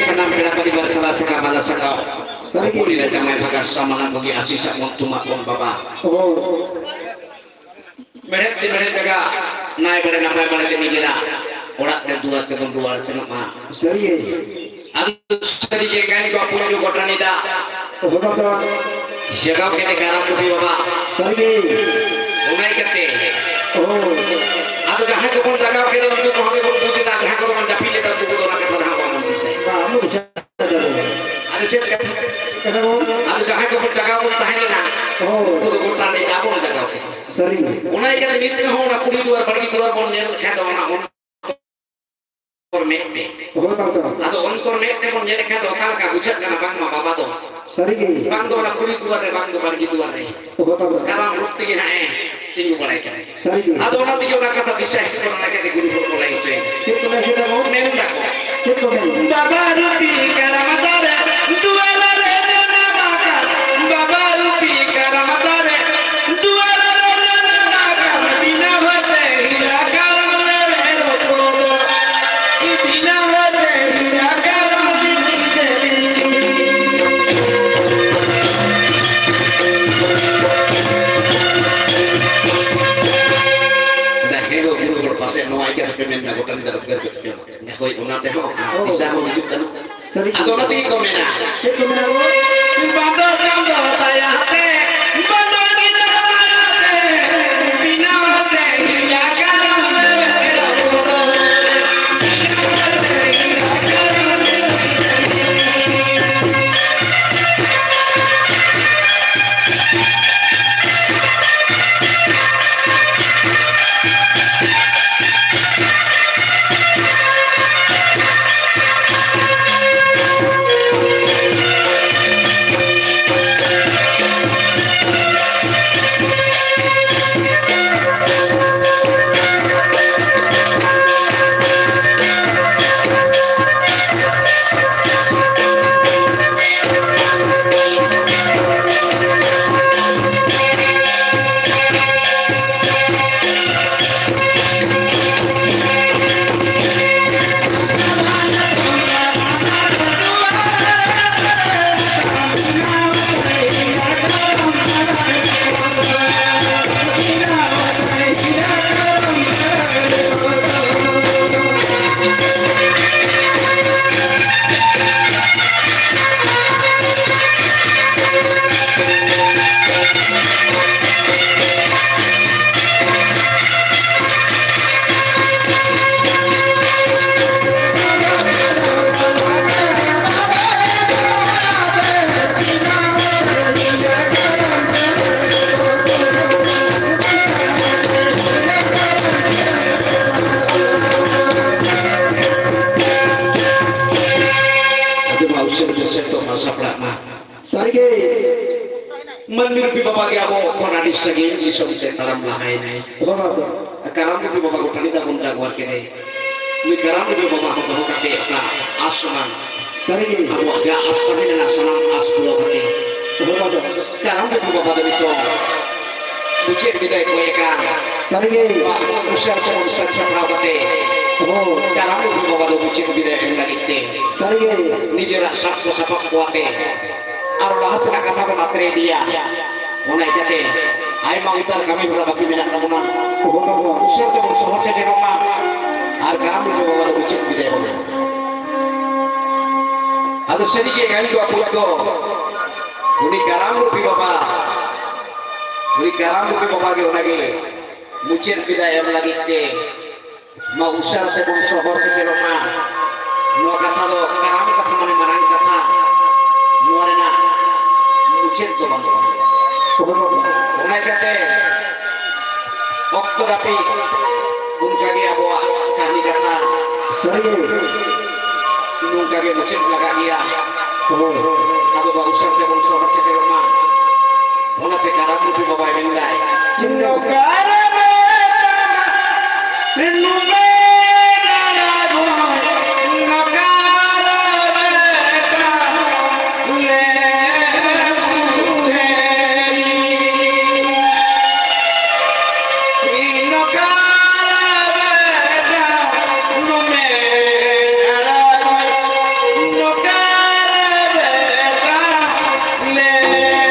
ᱥᱟᱱᱟᱢ ᱯᱮᱲᱟ ᱯᱟᱹᱨᱤᱵᱟᱨ ᱥᱟᱞᱟ ᱥᱟᱠᱟ ᱵᱟᱞᱟ ᱥᱟᱠᱟ᱾ ᱥᱟᱹᱨᱤ ᱜᱮ᱾ ᱩᱱᱤ ᱨᱮ ᱡᱟᱢᱟᱭ ᱵᱷᱟᱜᱟᱨ ᱥᱟᱢᱟᱱᱟ ᱵᱩᱜᱤ ᱟᱥᱤᱥ ᱟᱜ ᱢᱚᱱ ᱛᱩᱢᱟ ᱵᱚᱱ ᱵᱟᱵᱟ᱾ ᱚ᱾ ᱢᱮᱲᱦᱮᱫ ᱛᱮ ᱢᱮᱲᱦᱮᱫ ᱡᱟᱭᱜᱟ, ᱱᱟᱭ ᱵᱟᱲᱮ ᱱᱟᱯᱟᱭ ᱵᱟᱲᱮ ᱛᱮ ᱱᱤᱡᱮᱨᱟᱜ ᱚᱲᱟᱜ ᱛᱮ ᱫᱩᱣᱟᱹᱨ ᱛᱮᱵᱚᱱ ᱨᱩᱣᱟᱹᱲ ᱥᱮᱱᱚᱜ ᱢᱟ᱾ ᱥᱟᱹᱨᱤ ᱜᱮ᱾ ᱟᱫᱚ ᱥᱟᱹᱨᱤ ᱜᱮ ᱜᱟᱱ ᱠᱚ ᱯᱩᱱᱡᱩ ᱜᱚᱴᱟ ᱱᱤᱫᱟ᱾ ᱚ, ᱵᱟᱵᱟ ᱫᱚ᱾ ᱡᱟᱜᱟᱣ ᱠᱮᱫᱮ ᱠᱟᱨᱟᱢ ᱠᱚᱯᱤ ᱵᱟᱵᱟ᱾ ᱥᱟᱹᱨᱤ ᱜᱮ᱾ ᱚᱱᱟ ᱤᱠᱟᱹᱛᱮ᱾ ᱚ᱾ ᱟᱫᱚ ᱡᱟᱦᱟᱸᱭ ᱠᱚᱵᱚᱱ ᱡᱟᱜᱟᱣ ᱠᱮᱫᱟ ᱩᱱᱠᱩ ᱠᱚ ᱦᱚᱸ ᱵᱚᱱ ᱵᱩᱡᱽ ᱮᱫᱟ, ᱡᱟᱦᱟᱸᱭ ᱠᱚᱫᱚ ᱵᱚᱱ ᱡᱟᱹᱯᱤᱫ ᱞᱮᱫᱟ ᱩᱱᱠᱩ ᱠᱚᱫᱚ ᱚᱱᱟ ᱠᱟᱛᱷᱟ ᱫᱚ ᱦᱟᱸᱜ ᱵᱟᱵᱚᱱ ᱫᱤᱥᱟᱹᱭᱟ᱾ ᱵᱟᱝ, ᱟᱵᱚ ᱫᱤᱥᱟᱹ ᱟᱫᱚ ᱪᱮᱫ ᱞᱮᱠᱟ? ᱟᱫᱚ ᱡᱟᱦᱟᱸᱭ ᱠᱚᱵᱚᱱ ᱡᱟᱜᱟᱣ ᱵᱚᱱ ᱛᱟᱦᱮᱸ ᱞᱮᱱᱟ, ᱦᱳᱭ᱾ ᱩᱱᱠᱩ ᱫᱚ ᱜᱚᱴᱟ ᱨᱮ ᱟᱵᱚ ᱵᱚᱱ ᱡᱟᱜᱟᱣ ᱠᱮᱫᱟ᱾ ᱥᱟᱹᱨᱤ ᱜᱮ᱾ ᱚᱱᱟ ᱤᱭᱠᱟᱹᱛᱮ ᱱᱤᱛ ᱨᱮᱦᱚᱸ ᱚᱱᱟ ᱠᱩᱲᱤ ᱫᱩᱣᱟᱹᱨ, ᱵᱟᱲᱜᱮ ᱫᱩᱣᱟᱹᱨ ᱵᱚᱱ ᱧᱮᱞ ᱞᱮᱠᱷᱟᱱ ᱫᱚ ᱚᱱᱟ ᱚᱱᱛᱚᱨ ᱢᱮᱫ ᱛᱮ᱾ ᱦᱳᱭ ᱵᱟᱵᱟ᱾ ᱟᱫᱚ ᱚᱱᱛᱚᱨ ᱢᱮᱫ ᱛᱮᱵᱚᱱ ᱧᱮᱞ ᱞᱮᱠᱷᱟᱱ ᱫᱚ ᱚᱠᱟ ᱞᱮᱠᱟ ᱵᱩᱡᱷᱟᱹᱜ ᱠᱟᱱᱟ ᱵᱟᱝᱢᱟ ᱵᱟᱵᱟ ᱫᱚ? ᱥᱟᱹᱨᱤᱜᱮ᱾ ᱵᱟᱝ ᱫᱚ ᱚᱱᱟ ᱠᱩᱲᱤ ᱫᱩᱣᱟᱨ ᱨᱮ, ᱵᱟᱝ ᱫᱚ ᱵᱟᱲᱜᱮ ᱫᱩᱣᱟᱨ ᱨᱮ᱾ ᱦᱳᱭ ᱵᱟᱵᱟ᱾ ᱠᱟᱨᱟᱢ ᱨᱩᱯ ᱛᱮᱜᱮ ᱱᱟᱜ ᱮ ᱛᱤᱸᱜᱩ ᱵᱟᱲᱟᱭ ᱠᱟᱱᱟ᱾ ᱥᱟᱹᱨᱤᱜᱮ᱾ ᱟᱫᱚ ᱚᱱᱟ ᱛᱮᱜᱮ ᱚᱱᱟ ᱠᱟᱛᱷᱟ ᱫᱤᱥᱟᱹ ᱦᱤᱡᱩᱜ ᱠᱟᱱᱟ, ᱚᱱᱟ ᱠᱟᱛᱮ ᱜᱩᱨᱩ ᱦᱚᱲ ᱠᱚ ᱞᱟᱹᱭ ᱦᱚᱪᱚᱭᱮᱫᱟ᱾ ᱪᱮᱫ ᱠᱚ ᱞᱟᱹᱭ ᱦᱚᱪᱚᱭᱮᱫᱟ ᱜᱚ? ᱢᱮᱱ ᱫᱟᱠᱚ᱾ ᱪᱮᱫ ᱠᱚ ᱢᱮᱱ? ᱵᱟᱵᱟ ᱨᱩᱯᱤ ᱠᱟᱨᱟᱢ ᱫᱟᱨᱮ, ᱫᱩᱣᱟᱨ ᱨᱮ ᱡᱟᱱᱟᱢ ᱟᱠᱟᱱ᱾ ᱵᱟᱵᱟ ᱨᱩᱯᱤ ᱠᱟᱨᱟᱢ ᱫᱟᱨᱮ, ᱫᱩᱣᱟᱨ ᱨᱮ ᱡᱟᱱᱟᱢ ᱟᱠᱟᱱ᱾ ᱵᱤᱱᱟ ᱵᱷᱟᱛᱮ ᱦᱤᱨᱟ ᱠᱟᱨᱟᱢ ᱨᱮ ᱨᱚᱯᱚᱲ ᱫᱚ᱾ ᱵᱤᱱᱟ ᱵᱷᱟᱛᱮ ᱦᱤᱨᱟ ᱠᱟᱨᱟᱢ ᱨᱮ᱾ ᱫᱟ ᱦᱮᱸ ᱜᱚ ᱜᱩᱨᱩ ᱦᱚᱲ ᱯᱟᱥᱮ ᱱᱚᱣᱟ ᱤᱭᱟᱹ ᱨᱮᱯᱮ ᱢᱮᱱ ᱫᱟ ᱜᱚᱴᱟ ᱧᱤᱫᱟᱹ ᱩᱫᱽᱜᱟᱹᱨ ᱜᱚᱫ ᱠᱟᱱᱟ᱾ ᱦᱳᱭ, ᱚᱱᱟ ᱛᱮᱦᱚᱸ ᱚ᱾ ᱫᱤᱥᱟᱹ ᱦᱚᱸ ᱦᱤᱡᱩᱜ ᱠᱟᱱᱟ᱾ ᱥᱟᱹᱨᱤ ᱟᱫᱚ ᱚᱱᱟ ᱛᱮᱜᱮ ᱠᱚ ᱢᱮᱱᱟ, ᱪᱮᱫ ᱠᱚ ᱢᱮᱱᱟ ᱜᱚ? ᱵᱟᱸᱫᱚ ᱪᱟᱸᱫᱚ ᱫᱟᱭᱟ ᱛᱮ, ᱵᱟᱸᱫᱚ ᱜᱤᱫᱟᱹᱨ ᱢᱟᱭᱟ ᱛᱮ, ᱵᱮᱱᱟᱣ ᱛᱮ ᱦᱤᱞᱟ ᱠᱟᱨᱟᱢ ᱨᱮ ᱨᱚᱯᱚᱫᱚ᱾ ᱥᱮᱛᱚ ᱢᱟ ᱥᱟᱯᱲᱟᱜ ᱢᱟ᱾ ᱥᱟᱹᱨᱤᱜᱮ᱾ ᱢᱟᱹᱱᱢᱤ ᱨᱩᱯᱤ ᱵᱟᱵᱟ ᱜᱮ ᱟᱵᱚ ᱠᱷᱚᱱ ᱟᱹᱰᱤ ᱥᱟᱺᱜᱤᱧ ᱫᱤᱥᱚᱢ ᱛᱮ ᱛᱟᱲᱟᱢ ᱞᱟᱦᱟᱭᱮᱱᱟᱭ᱾ ᱦᱳᱭ ᱵᱟᱵᱟ᱾ ᱠᱟᱨᱟᱢ ᱨᱩᱯᱤ ᱵᱟᱵᱟ ᱜᱚᱴᱟᱱᱤ ᱛᱟᱵᱚᱱ ᱡᱟᱜᱣᱟᱨ ᱠᱮᱫᱮ᱾ ᱱᱩᱭ ᱠᱟᱨᱟᱢ ᱨᱩᱯᱤ ᱵᱟᱵᱟ ᱦᱚᱸ ᱫᱚᱦᱚ ᱠᱟᱛᱮ ᱚᱱᱟ ᱟᱥ ᱥᱚᱢᱟᱱ᱾ ᱥᱟᱹᱨᱤᱜᱮ᱾ ᱟᱵᱚᱣᱟᱜ ᱡᱟ ᱟᱥ ᱛᱟᱦᱮᱸ ᱞᱮᱱᱟ ᱥᱟᱱᱟᱢ ᱟᱥ ᱯᱩᱨᱟᱹᱣ ᱠᱟᱛᱮ᱾ ᱦᱳᱭ ᱵᱟᱵᱟ᱾ ᱠᱟᱨᱟᱢ ᱨᱩᱯᱤ ᱵᱟᱵᱟ ᱫᱚ ᱱᱤᱛᱚᱜ ᱢᱩᱪᱟᱹᱫ ᱵᱤᱫᱟᱹᱭ ᱠᱚᱭ ᱟᱠᱟᱱ᱾ ᱥᱟᱹᱨᱤᱜᱮ᱾ ᱩᱥᱟᱹᱨ ᱛᱮᱵᱚᱱ ᱥᱟᱹᱛ ᱥᱟᱯᱲᱟᱣ ᱠᱟᱛᱮ᱾ ᱦᱳᱭ᱾ ᱠᱟᱨᱟᱢ ᱨᱩᱯᱤ ᱵᱟᱵᱟ ᱫᱚ ᱢᱩᱪᱟᱹᱫ ᱵᱤᱫᱟᱹᱭ ᱮᱢ ᱞᱟᱹᱜᱤᱫ ᱛᱮ᱾ ᱥᱟᱹᱨᱤᱜᱮ᱾ ᱱᱤᱡᱮᱨᱟᱜ ᱥᱟᱵ ᱠᱚ ᱥᱟᱯᱟᱵ ᱠᱚ ᱟᱛᱮ ᱟᱨ ᱞᱟᱦᱟ ᱥᱮᱱᱟᱜ ᱠᱟᱛᱷᱟ ᱵᱚᱱ ᱟᱛᱨᱮ ᱤᱫᱤᱭᱟ᱾ ᱚᱱᱟ ᱤᱫᱤ ᱠᱟᱛᱮ ᱟᱭᱢᱟ ᱩᱛᱟᱹᱨ ᱠᱟᱹᱢᱤ ᱦᱚᱨᱟ ᱵᱟᱹᱠᱤ ᱢᱮᱱᱟᱜ ᱛᱟᱵᱚᱱᱟ᱾ ᱩᱥᱟᱹᱨ ᱛᱮᱵᱚᱱ ᱥᱚᱦᱚᱨ ᱥᱮᱴᱮᱨᱚᱜ ᱢᱟ ᱟᱨ ᱠᱟᱨᱟᱢ ᱨᱩᱯᱤ ᱵᱟᱵᱟ ᱫᱚ ᱢᱩᱪᱟᱹᱫ ᱵᱤᱫᱟᱹᱭ ᱵᱚᱱᱟ᱾ ᱟᱫᱚ ᱥᱟᱹᱨᱤᱜᱮ ᱜᱟᱹᱭ ᱫᱚ ᱟᱹᱯᱩᱡ ᱫᱚ ᱩᱱᱤ ᱠᱟᱨᱟᱢ ᱨᱩᱯᱤ ᱵᱟᱵᱟ, ᱩᱱᱤ ᱠᱟᱨᱟᱢ ᱨᱩᱯᱤ ᱵᱟᱵᱟ ᱜᱮ ᱚᱱᱟᱜᱮ ᱢᱩᱪᱟᱹᱫ ᱵᱤᱫᱟᱹᱭ ᱮᱢ ᱞᱟᱹᱜᱤᱫ ᱛᱮ ᱱᱚᱣᱟ ᱩᱥᱟᱹᱨᱟ ᱛᱮᱵᱚᱱ ᱥᱚᱦᱚᱨ ᱥᱮᱴᱮᱨᱚᱜ ᱢᱟ᱾ ᱱᱚᱣᱟ ᱠᱟᱛᱷᱟ ᱫᱚ ᱠᱟᱨᱟᱢ ᱠᱟᱛᱷᱟ ᱢᱟᱱᱮ ᱢᱟᱨᱟᱝ ᱠᱟᱛᱷᱟ, ᱱᱚᱣᱟ ᱨᱮᱱᱟᱜ ᱢᱩᱪᱟᱹᱫ ᱫᱚ ᱵᱟᱹᱱᱩᱜᱼᱟ᱾ ᱚᱱᱟ ᱤᱭᱠᱟᱹᱛᱮ ᱚᱠᱛᱚ ᱱᱟᱹᱯᱤᱛ ᱚᱱᱠᱟᱜᱮ ᱟᱵᱚᱣᱟᱜ ᱠᱟᱹᱦᱱᱤ ᱠᱟᱛᱷᱟ ᱥᱟᱹᱨᱤᱜᱮ ᱱᱚᱝᱠᱟᱜᱮ ᱢᱩᱪᱟᱹᱫ ᱞᱟᱜᱟᱜ ᱜᱮᱭᱟ᱾ ᱦᱳᱭ᱾ ᱟᱫᱚ ᱵᱟ ᱩᱥᱟᱹᱨᱟ ᱛᱮᱵᱚᱱ ᱥᱚᱦᱚᱨ ᱥᱮᱴᱮᱨᱚᱜ ᱢᱟ᱾ ᱚᱱᱟᱛᱮ ᱠᱟᱨᱟᱢ ᱨᱩᱯᱤ ᱵᱟᱵᱟᱭ ᱢᱮᱱᱫᱟᱭ, ᱱᱚᱠᱟᱨ ᱵᱮᱴᱟ, ᱱᱩᱢᱮ ᱱᱟᱨᱟ ᱜᱚᱭ, ᱱᱚᱠᱟᱨ ᱵᱮᱴᱟ, ᱞᱮ ᱵᱩᱫᱷᱮᱞᱤ᱾ ᱱᱚᱠᱟᱨ ᱵᱮᱴᱟ, ᱱᱩᱢᱮ ᱱᱟᱨᱟ ᱜᱚᱭ, ᱱᱚᱠᱟᱨ ᱵᱮᱴᱟ,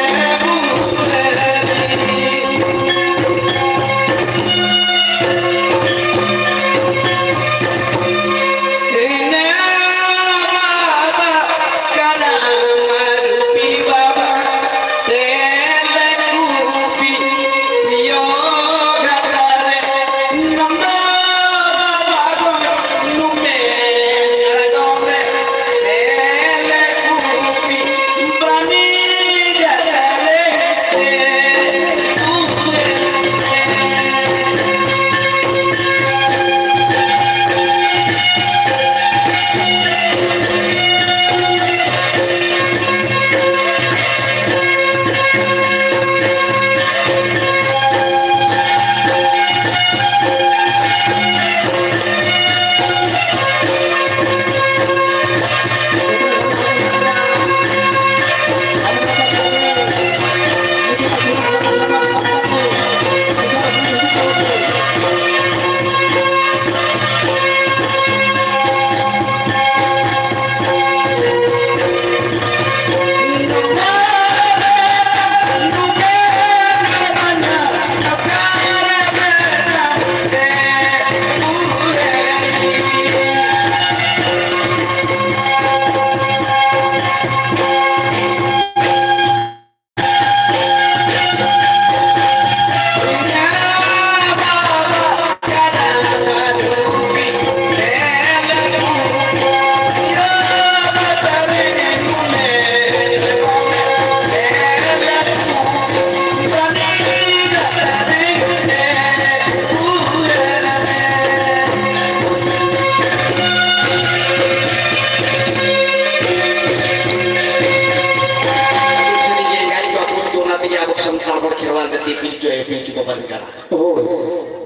ᱦᱚᱲ ᱠᱷᱮᱨᱣᱟᱞ ᱡᱟᱹᱛᱤ ᱯᱤᱞᱪᱩ ᱟᱭᱳ ᱯᱤᱞᱪᱩ ᱵᱟᱵᱟ ᱨᱮᱱ ᱠᱟᱱᱟ᱾ ᱦᱳᱭ᱾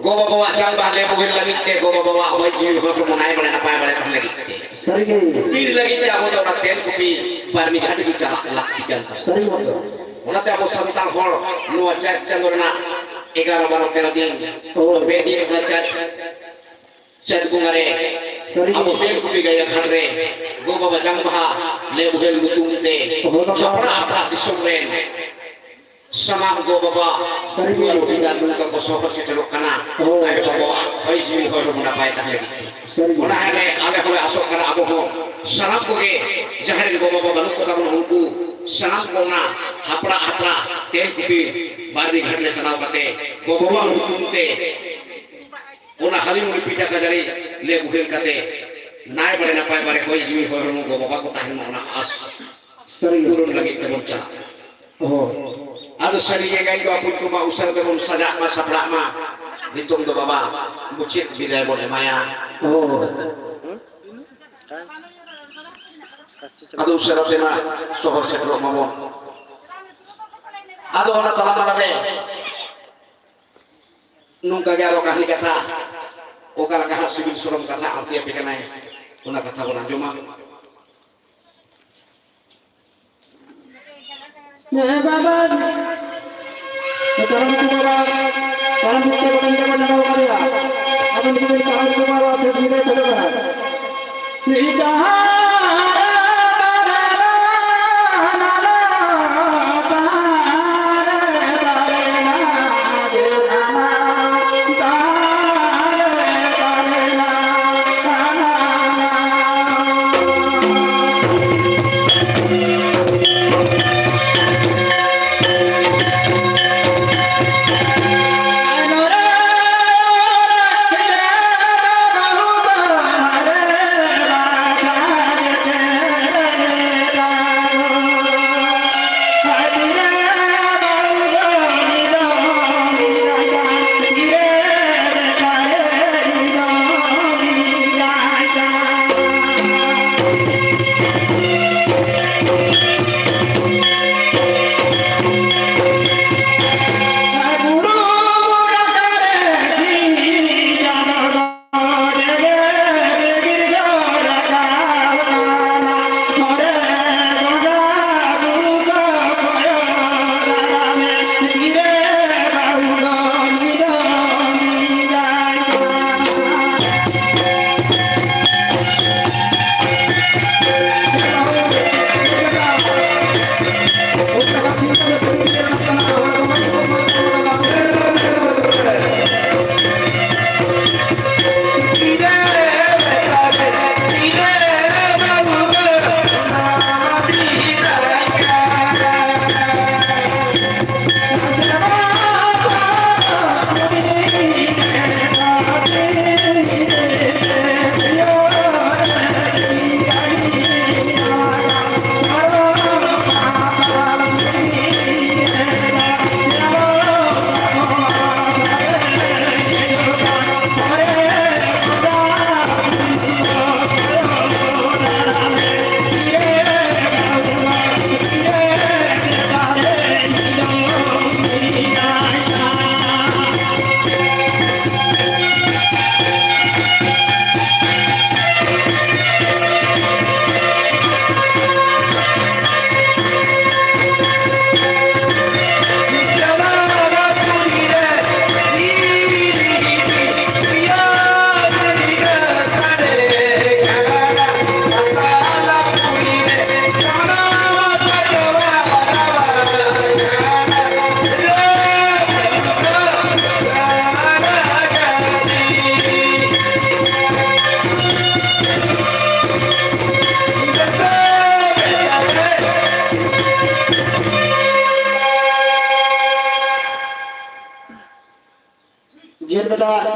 ᱜᱚ ᱵᱟᱵᱟᱣᱟᱜ ᱪᱟᱞ ᱰᱟᱦᱟᱨ ᱞᱮ ᱵᱚᱦᱮᱞ ᱞᱟᱹᱜᱤᱫ ᱛᱮ, ᱜᱚ ᱵᱟᱵᱟᱣᱟᱜ ᱦᱚᱭ ᱡᱤᱣᱤ ᱦᱚᱲᱢᱚ ᱱᱟᱭ ᱵᱟᱲᱮ ᱱᱟᱯᱟᱭ ᱵᱟᱲᱮ ᱛᱟᱦᱮᱱ ᱞᱟᱹᱜᱤᱫ ᱛᱮ᱾ ᱥᱟᱹᱨᱤᱜᱮ᱾ ᱵᱤᱨ ᱞᱟᱹᱜᱤᱫ ᱛᱮ ᱟᱵᱚ ᱫᱚ ᱚᱱᱟ ᱛᱮᱞᱠᱩᱯᱤ ᱵᱟᱨᱱᱤ ᱜᱷᱟᱴ ᱜᱮ ᱪᱟᱞᱟᱜ ᱞᱟᱹᱠᱛᱤ ᱠᱟᱱ ᱛᱟᱵᱚᱱᱟ᱾ ᱥᱟᱹᱨᱤ ᱠᱟᱛᱷᱟ᱾ ᱚᱱᱟᱛᱮ ᱟᱵᱚ ᱥᱟᱱᱛᱟᱲ ᱦᱚᱲ ᱱᱚᱣᱟ ᱪᱟᱹᱛ ᱪᱟᱸᱫᱳ ᱨᱮᱱᱟᱜ ᱮᱜᱟᱨᱚ, ᱵᱟᱨᱚ, ᱛᱮᱨᱚ ᱫᱤᱱ, ᱦᱳᱭ᱾ ᱯᱮ ᱫᱤᱱ ᱚᱱᱟ ᱪᱟᱹᱛ ᱪᱟᱹᱛ ᱵᱚᱸᱜᱟ ᱨᱮ ᱥᱟᱹᱨᱤ ᱜᱮ᱾ ᱟᱵᱚ ᱛᱮᱞᱠᱩᱯᱤ ᱜᱟᱭᱟ ᱜᱷᱟᱴ ᱨᱮ ᱜᱚ ᱵᱟᱵᱟ ᱡᱟᱝ ᱵᱟᱦᱟ ᱞᱮ ᱵᱚᱦᱮᱞ ᱧᱩᱛᱩᱢ ᱛᱮ ᱦᱳᱭ ᱵᱟᱵᱟ᱾ ᱦᱟᱯᱲᱟ ᱦᱟᱯᱲᱟ ᱫᱤᱥᱚᱢ ᱨᱮᱱ ᱥᱟᱱᱟᱢ ᱜᱚ ᱵᱟᱵᱟ ᱥᱟᱹᱨᱤ ᱜᱮ᱾ ᱵᱩᱰᱷᱤ ᱜᱟᱨ ᱱᱚᱝᱠᱟ ᱠᱚ ᱥᱚᱦᱚᱨ ᱥᱮᱴᱮᱨᱚᱜ ᱠᱟᱱᱟ᱾ ᱦᱳᱭ᱾ ᱟᱭᱳ ᱵᱟᱵᱟᱣᱟᱜ ᱦᱚᱭ ᱡᱤᱣᱤ ᱦᱚᱲᱢᱚ ᱱᱟᱯᱟᱭ ᱛᱟᱦᱮᱸ ᱞᱟᱹᱜᱤᱫ ᱛᱮ᱾ ᱥᱟᱹᱨᱤ ᱜᱮ᱾ ᱚᱱᱟ ᱦᱟᱸᱰᱮ ᱟᱞᱮ ᱦᱚᱸᱞᱮ ᱟᱥᱚᱜ ᱠᱟᱱᱟ, ᱟᱵᱚ ᱦᱚᱸ ᱥᱟᱱᱟᱢ ᱠᱚᱜᱮ ᱡᱟᱦᱟᱸᱭ ᱨᱮᱱ ᱜᱚ ᱵᱟᱵᱟ ᱵᱟᱹᱱᱩᱜ ᱠᱚᱛᱟ ᱵᱚᱱᱟ, ᱩᱱᱠᱩ ᱥᱟᱱᱟᱢ ᱠᱚ ᱚᱱᱟ ᱦᱟᱯᱲᱟ ᱦᱟᱯᱲᱟ ᱛᱮᱞᱠᱩᱯᱤ ᱵᱟᱨᱱᱤ ᱜᱷᱟᱴ ᱨᱮ ᱪᱟᱞᱟᱣ ᱠᱟᱛᱮ ᱜᱚ ᱵᱟᱵᱟᱣᱟᱜ ᱧᱩᱛᱩᱢ ᱛᱮ ᱚᱱᱟ ᱦᱟᱹᱞᱤ ᱢᱩᱲᱤ ᱯᱤᱴᱷᱟᱹ ᱠᱷᱟᱹᱡᱟᱹᱲᱤ ᱞᱮ ᱵᱚᱦᱮᱞ ᱠᱟᱛᱮ ᱱᱟᱭ ᱵᱟᱲᱮ ᱱᱟᱯᱟᱭ ᱵᱟᱲᱮ ᱦᱚᱭ ᱡᱤᱣᱤ ᱦᱚᱭ ᱦᱚᱲᱢᱚ ᱜᱚ ᱵᱟᱵᱟ ᱠᱚ ᱛᱟᱦᱮᱱ ᱢᱟ, ᱚᱱᱟ ᱟᱥ ᱥᱟᱹᱨᱤ ᱜᱮ᱾ ᱯᱩᱨᱚᱱ ᱞᱟᱹᱜᱤᱫ ᱛᱮᱵᱚᱱ ᱪᱟᱞᱟᱜ᱾ ᱦᱳᱭ᱾ ᱟᱫᱚ ᱥᱟᱹᱨᱤ ᱜᱮ ᱜᱟᱭ ᱠᱚ ᱟᱹᱯᱩᱱ ᱠᱚᱢᱟ ᱩᱥᱟᱹᱨᱟ ᱛᱮᱵᱚᱱ ᱥᱟᱡᱟᱜ ᱢᱟ, ᱥᱟᱯᱲᱟᱜ ᱢᱟ᱾ ᱱᱤᱛᱚᱝ ᱫᱚ ᱵᱟᱵᱟ ᱢᱩᱪᱟᱹᱫ ᱵᱤᱫᱟᱭ ᱵᱚᱱ ᱮᱢᱟᱭᱟ᱾ ᱦᱳᱭ᱾ ᱟᱫᱚ ᱩᱥᱟᱹᱨᱟ ᱛᱮ ᱢᱟ ᱥᱚᱦᱚᱨ ᱥᱮᱴᱮᱨᱚᱜ ᱢᱟᱵᱚᱱ᱾ ᱟᱫᱚ ᱚᱱᱟ ᱛᱟᱞᱟ ᱢᱟᱞᱟ ᱨᱮ ᱱᱚᱝᱠᱟ ᱜᱮ ᱟᱨᱚ ᱠᱟᱹᱦᱱᱤ ᱠᱟᱛᱷᱟ, ᱚᱠᱟ ᱞᱮᱠᱟ ᱦᱟᱸᱜ ᱥᱤᱵᱤᱞ ᱥᱚᱲᱚᱢ ᱠᱟᱛᱷᱟ ᱟᱬᱛᱤ ᱟᱯᱮ ᱠᱟᱱᱟᱭ, ᱚᱱᱟ ᱠᱟᱛᱷᱟ ᱵᱚᱱ ᱟᱸᱡᱚᱢᱟ᱾ ᱦᱮᱸ ᱵᱟᱵᱟ, ᱠᱟᱨᱟᱢ ᱵᱩᱠᱩ ᱵᱟᱵᱟ, ᱠᱟᱨᱟᱢ ᱵᱩᱠᱩ ᱵᱟᱵᱟ ᱧᱤᱫᱟᱹ ᱵᱚᱱ ᱧᱟᱢ ᱟᱠᱟᱫᱮᱭᱟ᱾ ᱟᱫᱚ ᱱᱩᱠᱩ ᱫᱚ ᱠᱟᱨᱟᱢ ᱵᱩᱠᱩ ᱵᱟᱵᱟ ᱥᱮ ᱧᱤᱫᱟᱹ ᱪᱟᱞᱟᱜ ᱠᱟᱱᱟ᱾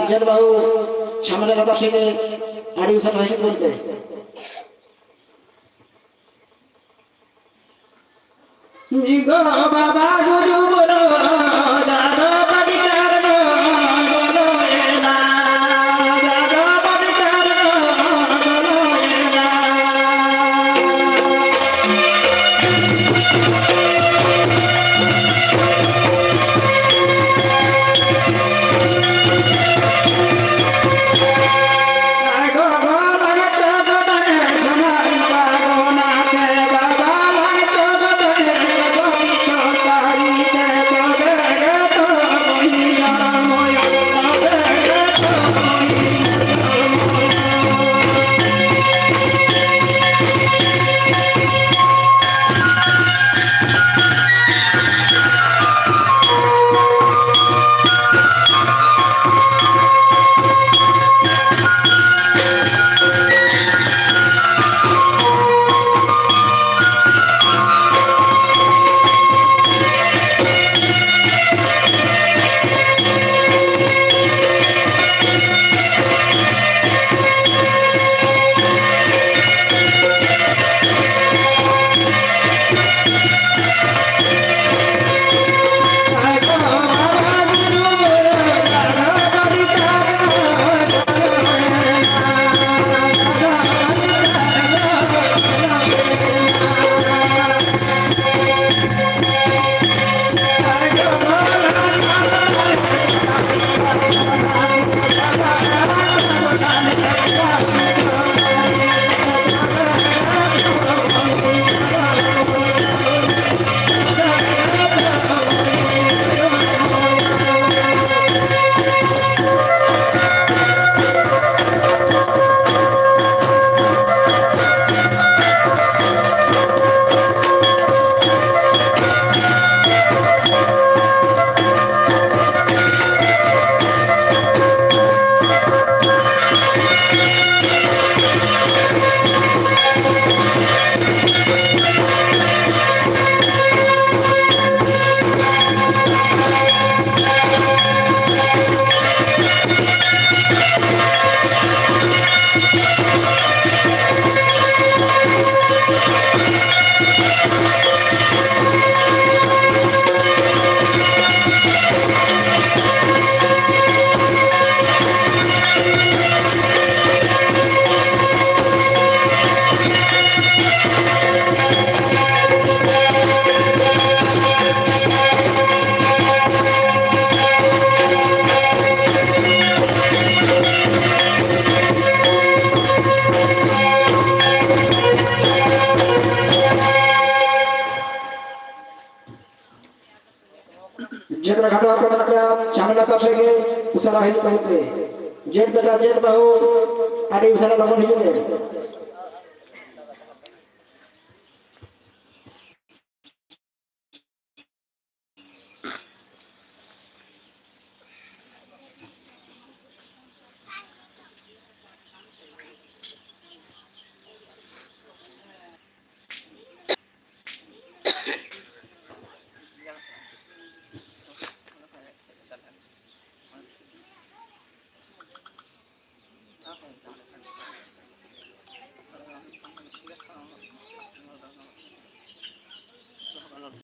ᱡᱮᱴ ᱵᱟᱹᱦᱩ ᱥᱟᱢᱱᱮ ᱨᱮ ᱵᱚᱥᱮ ᱜᱮ ᱟᱹᱰᱤ ᱩᱥᱟᱹᱨᱟ ᱦᱤᱡᱩᱜ ᱵᱚᱱ ᱯᱮ᱾ ᱡᱤᱜᱚ ᱵᱟᱵᱟ ᱜᱩᱡᱩ ᱵᱚᱞᱚ, ᱡᱟᱫᱚ ᱵᱟᱹᱵᱤ ᱪᱟᱨ ᱫᱚ ᱵᱚᱞᱚᱭᱮᱱᱟ, ᱡᱟᱫᱚ ᱵᱟᱹᱵᱤ ᱪᱟᱨ ᱫᱚ ᱵᱚᱞᱚᱭᱮᱱᱟ᱾ ᱡᱮᱛ ᱨᱮ ᱠᱷᱟᱴᱚ ᱦᱚᱯᱚᱱ ᱢᱮᱱᱟᱜ ᱯᱮᱭᱟ, ᱡᱷᱟᱢᱮᱞᱟ ᱛᱟᱯ ᱥᱮᱫ ᱜᱮ ᱩᱥᱟᱹᱨᱟ ᱦᱤᱡᱩᱜ ᱛᱟᱵᱚᱱ ᱯᱮ᱾ ᱡᱮᱛ ᱵᱮᱴᱟ, ᱡᱮᱛ ᱵᱟᱹᱦᱩ, ᱟᱹᱰᱤ ᱩᱥᱟᱹᱨᱟ ᱞᱚᱜᱚᱱ ᱦᱤᱡᱩᱜ ᱯᱮ᱾